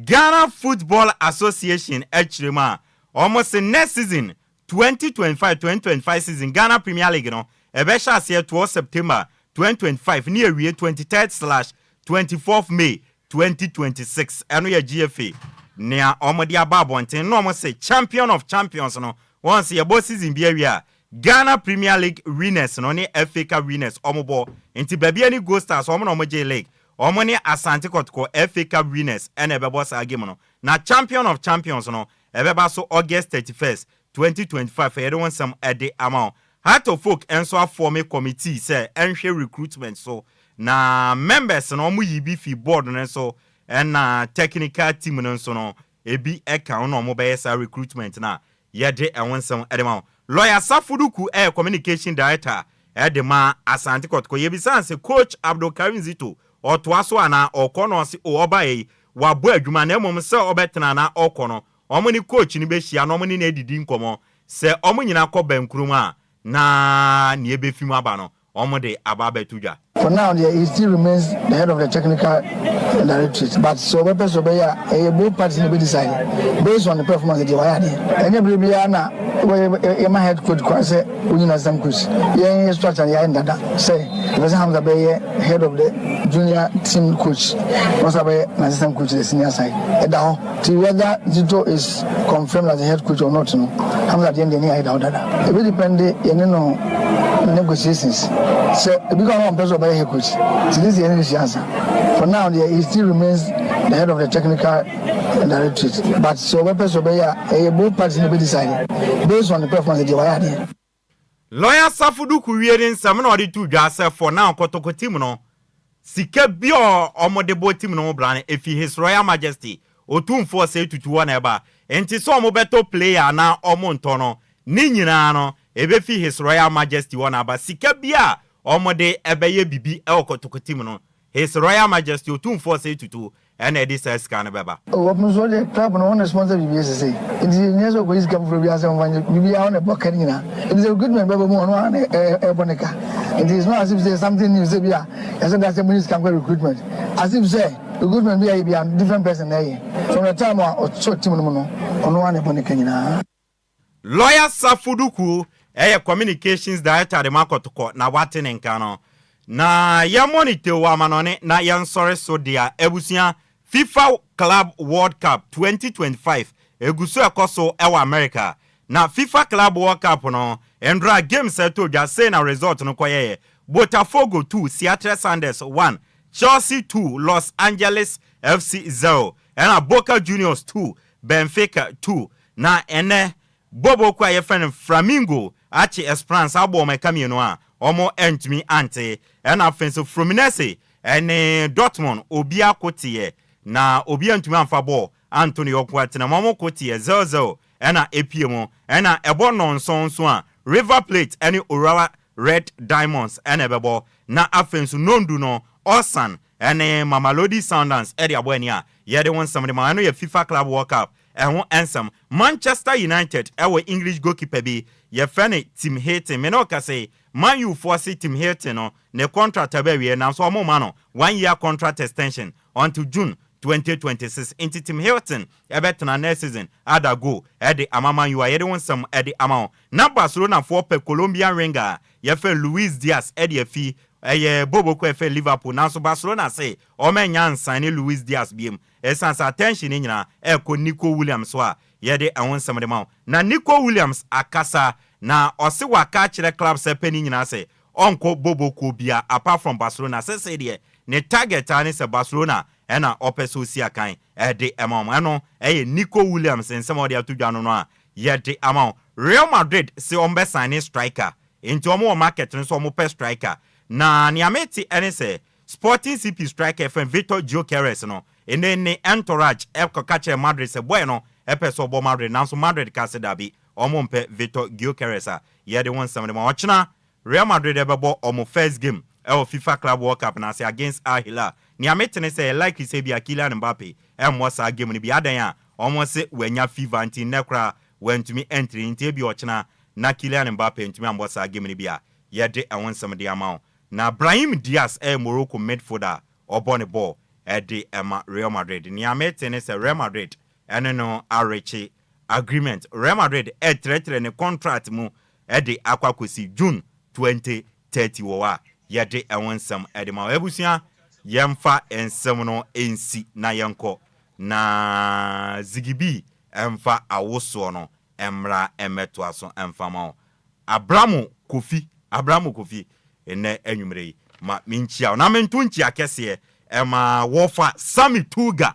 Ghana Football Association akyire mu a wɔn se next season 2025-2025 season Ghana Premier League no ɛbɛhyɛ aseɛ 12 September 2025 ne awie 23rd slash 24th May 2026 ɛno yɛ GFA nea wɔn de aba abɔnten na wɔn se Champion of Champions no wɔn se yɛbɔ season bi awie a Ghana Premier League winners no ne FA Cup winners ɔmo bɔ nti Bibiani Gold Stars ɔmo na ɔmo gyee league ɔmo ne Asante Kɔtɔkɔ FA Cup winners ɛna ɛbɛbɔ saa game no na Champion of Champions no ɛbɛba so August 31st, 2025 yɛde wo nsɛm ɛde ama wo. Heart of Oak nso afɔme committee sɛ ɛnhwɛ recruitment so na members no ɔmo yi bi fi board no nso ɛna technical team no nso no ebi ɛka ho na ɔmo bɛyɛ saa recruitment no a Yɛde ɛho nsɛm de ma wo. Lawyer Safo Duku yɛ Communication Director de ma Asante Kɔtɔkɔ. Yɛbisaa no sɛ Coach Abdul Karim Zito ɔtoa so anaa ɔkɔ na ɔse oh ɔbaeɛ yi wabɔ adwuma na mmom sɛ ɔbɛtena anaa ɔkɔ no wɔn ne coach no bɛhyia na wɔn ne no adidi nkɔmmɔ. Sɛ wɔn nyinaa kɔ bɛnkurom a na nea ɛbɛfi mu aba no wɔde aba abɛto dwa. For now deɛ he still remains the head of the technical directorate but sɛ ɔbɛpɛ sɛ ɔbɛyɛ a ɛyɛ both parties na ɛbɛ decide based on the performance deɛ wayɛ adeɛ. Ɛnyɛ bere biara na yɛma head coach kwan sɛ onyina assistant coach. Yɛn yɛ structure no yɛayɛ no dada sɛ yɛpɛ sɛ Hamza bɛyɛ head of the junior team coach na ɔsan bɛyɛ n'assistant coach the senior side. Ɛda hɔ. Nti whether Zito is confirmed as the head coach or not no, Hamza deɛ no deɛ ne yɛayɛ da hɔ dada. Ɛbɛ depende yɛne no negotiations. Sɛ ebi koraa na ɔmpɛ sɛ ɔbɛyɛ head coach nti gye sɛ yɛne no hyia ansa. For now deɛ he still remains the head of the technical directorate but sɛ ɔbɛpɛ sɛ ɔbɛyɛ a ɛyɛ both parties na ɛbɛ decide based on the performance deɛ wayɛ adeɛ. Lawyer Safo Duku wie ne nsɛm na ɔde too dwa sɛ for now Kotoko team no sika bi a wɔde bɔ team no ho bra no efi His Royal Majesty Otumfoɔ Osei Tutu hɔ na ɛba nti sɛ wɔbɛtɔ player anaa wɔntɔ no ne nyinaa no ebefi His Royal Majesty hɔ na aba. Sika bi a wɔde bɛyɛ bibi wɔ Kotoko team no His Royal Majesty Otumfoɔ Osei Tutu na ɛde saa sika no bɛba. Oh ɔmo nso deɛ club no wɔn na sponsor biribiara sesei nti nyɛ sɛ ɔkɔyi sika foforɔ biara sɛ ɔmfa nyɛ biribiara wɔn na ɛbɔ ka no nyinaa nti sɛ recruitment bɛba mu ɔno ara na ɛbɔ ne ka nti it's not as if sɛ something new sɛ bi a yɛsɛ da sɛ monyi sika nkɔ recruitment as if sɛ recruitment bi a yɛ bi a different person na ɛyɛ from the time a ɔsɔ team no mu no ɔno ara na ɛbɔ ne ka nyinaa. Lawyer Safo Duku ɛyɛ Communications Director de ma Kɔtɔkɔ na wate ne nka no. Na yɛmmɔ ne tew wɔ amanɔne na yɛnsɔre so dea abusua FIFA Club World Cup 2025 egu so ɛkɔ so ɛwɔ America. Na FIFA Club World Cup no, ndra games ɛtɔ dwa sei na result no kɔyɛyɛ: Botafogo 2, Seattle Sounders 1, Chelsea 2, Los Angeles FC 0, ɛna Boca Juniors 2, Benfica 2. Na ɛnɛ boboko a yɛfrɛ no Flamengo akye Esperance abɔ ɔmo ɛka 2 a ɔmo ɛntumi ante. Ɛna afei nso Fluminense ɛne Dortmund obi ako teɛ na obi antumi amfa bɔɔl anto ne yɔnko atena mu, ɔmo ko teɛ 0-0 ɛna epie mu. Ɛna ɛbɔ 7 nso a, River Plate ɛne Urawa Red Diamonds ɛna ɛbɛbɔ. Na afei nso nondu no, Ulsan ɛne Mamelodi Sundowns ɛde abɔ ani a yɛde wɔn nsɛm de ma. Ɛno yɛ FIFA Club World Cup ɛho nsɛm. Manchester United ɛwɔ English goalkeeper bi yɛfrɛ no Tim Heaton. Mene ɔka Man U foɔ se Tim Heaton no ne contract abɛwie, nanso ɔmo ma no one year contract extension until June 2026. Nti Tim Heaton ɛbɛtena next season ada goal ɛde ama Man U a yɛde wɔn nsɛm ɛde ama wɔn. Na Barcelona foɔ pɛ Colombian winger a yɛfrɛ Luis Diaz ɛde afi ɛyɛ boboko ɛfɛ Liverpool, nanso Barcelona se ɔmo ɛnya nsan ne Luis Diaz biem ɛsan sɛ attention ne nyinaa ɛkɔ Nico Williams so a yɛde ɛho nsɛm de ma wo. Na Nico Williams akasa na ɔse waka akyerɛ club sɛ pɛ ne nyinaa sɛ ɔnkɔ boboko bia apart from Barcelona. Sɛsɛ deɛ ne target a ne sɛ Barcelona ɛna ɔpɛ sɛ osi akan ɛde ɛma wɔn. Ɛno ɛyɛ Nico Williams nsɛm a ɔde ato dwa no a yɛde ama wɔn. Real Madrid sɛ wɔn bɛ sign ne striker, nti wɔn wɔ market no so, wɔn pɛ striker. Na nea mete ɛne sɛ Sporting CP striker fɛn Victor Gyokeres no, ɛne ne entourage ɛkɔka kyerɛ Madrid sɛ boy no ɛpɛ sɛ ɔbɔ Madrid, nanso Madrid ka sɛ dabi, ɔmo mpɛ Victor Gyokeres a yɛde wɔn nsɛm de ma. Ɔkyena Real Madrid ɛbɛbɔ ɔmo first game ɛwɔ FIFA Club World Cup na ase against Al Hilal. Nea mete ne sɛ likely sɛ bi a Kylian Mbappe ɛmmɔ saa game no bi adan a ɔmo se wanya fever, nti nnɛ koraa wantumi ɛntiri, nti ebi ɔkyena na Kylian Mbappe ntumi ambɔ saa game no bi a yɛde ɛho nsɛm de ama wo. Na Brahim Diaz ɛyɛ Morocco midfielder ɔbɔ ne ball ɛde ɛma Real Madrid. Nea mete ne sɛ Real Madrid ɛne no arekye agreement. Real Madrid ɛtrɛtrɛ ne contract mu ɛde akɔ akɔsi June 2030 wɔ hɔ a yɛde ɛho nsɛm ɛde ma. Abusua, yɛmfa nsɛm no nsi na yɛnkɔ na Zigibi ɛmfa awosoɔ no mmra mmɛtoa so ɛmfa ma wo. Abramo Kofi, Abramo Kofi, ɛnɛ anwummerɛ yi ma menkyia wo na mento nkyia kɛseɛ ɛma wɔfa Sami Tuga,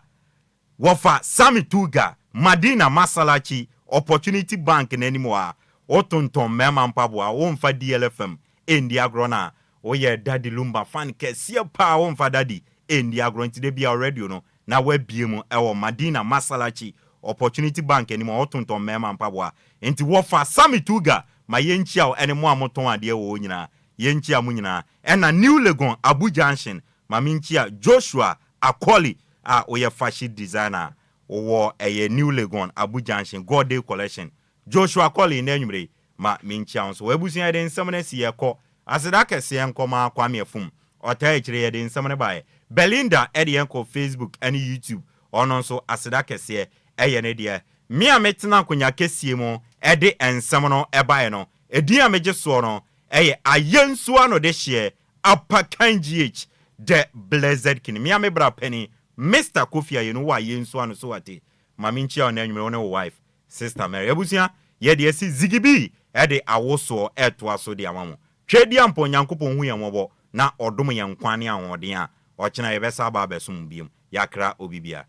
wɔfa Sami Tuga, Madina Masalachi, Opportunity Bank n'anim a wotontɔn mmarima mpaboa. Womfa DLFM ɛndi agorɔ no a woyɛ Daddy Lumba fan kɛseɛ paa. Womfa Daddy ɛndi agorɔ, nti da bia radio no na woabie mu ɛwɔ Madina Masalachi, Opportunity Bank anim a wɔtontɔn mmarima mpaboa. Nti wɔfa Sami Tuga ma yɛnkyia wo ɛne mo a motɔn adeɛ wɔ hɔ nyinaa, yɛnkyia mo nyinaa. Ɛna New Legon Abu Junction, ma menkyia Joshua Akɔli a woyɛ fashion designer wowɔ ɛyɛ New Legon Abu Junction, God Day Collection. Joshua Akɔli, na anwummere ma menkyia wo nso. Wabusua, yɛde nsɛm no asi yɛkɔ aseda kɛseɛ nkɔma Kwame Afum ɔtaa akyire yɛde nsɛm no baeɛ. Belinda ɛde yɛn kɔ Facebook ɛne YouTube, ɔno nso aseda kɛseɛ ɛyɛ ne deɛ. Me a metena akonnwa kɛseɛ mu ɛde nsɛm no ɛbaeɛ no, ɛdin a megye soɔ no ɛyɛ Ayɛnsuo ano de hyeɛ Apakan GH the Blessed King. Me a me bra pani Mr Kofi Ayɛno wɔ Ayɛnsuo ano so wate ma menkyia wo no anwummerɛ, wo ne wo wife Sister Mary. Abusua, yɛde asi Zigibi ɛde awosoɔ ɛtoa so de ama mo. Twɛ di ampɔ Nyankopɔn hu yɛn mmɔbɔ na ɔdom yɛn nkwa ne ahoɔden a ɔkyena yɛbɛsa aba abɛsom biom. Yɛakra obi bia.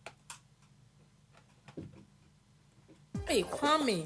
Hey, Kwame.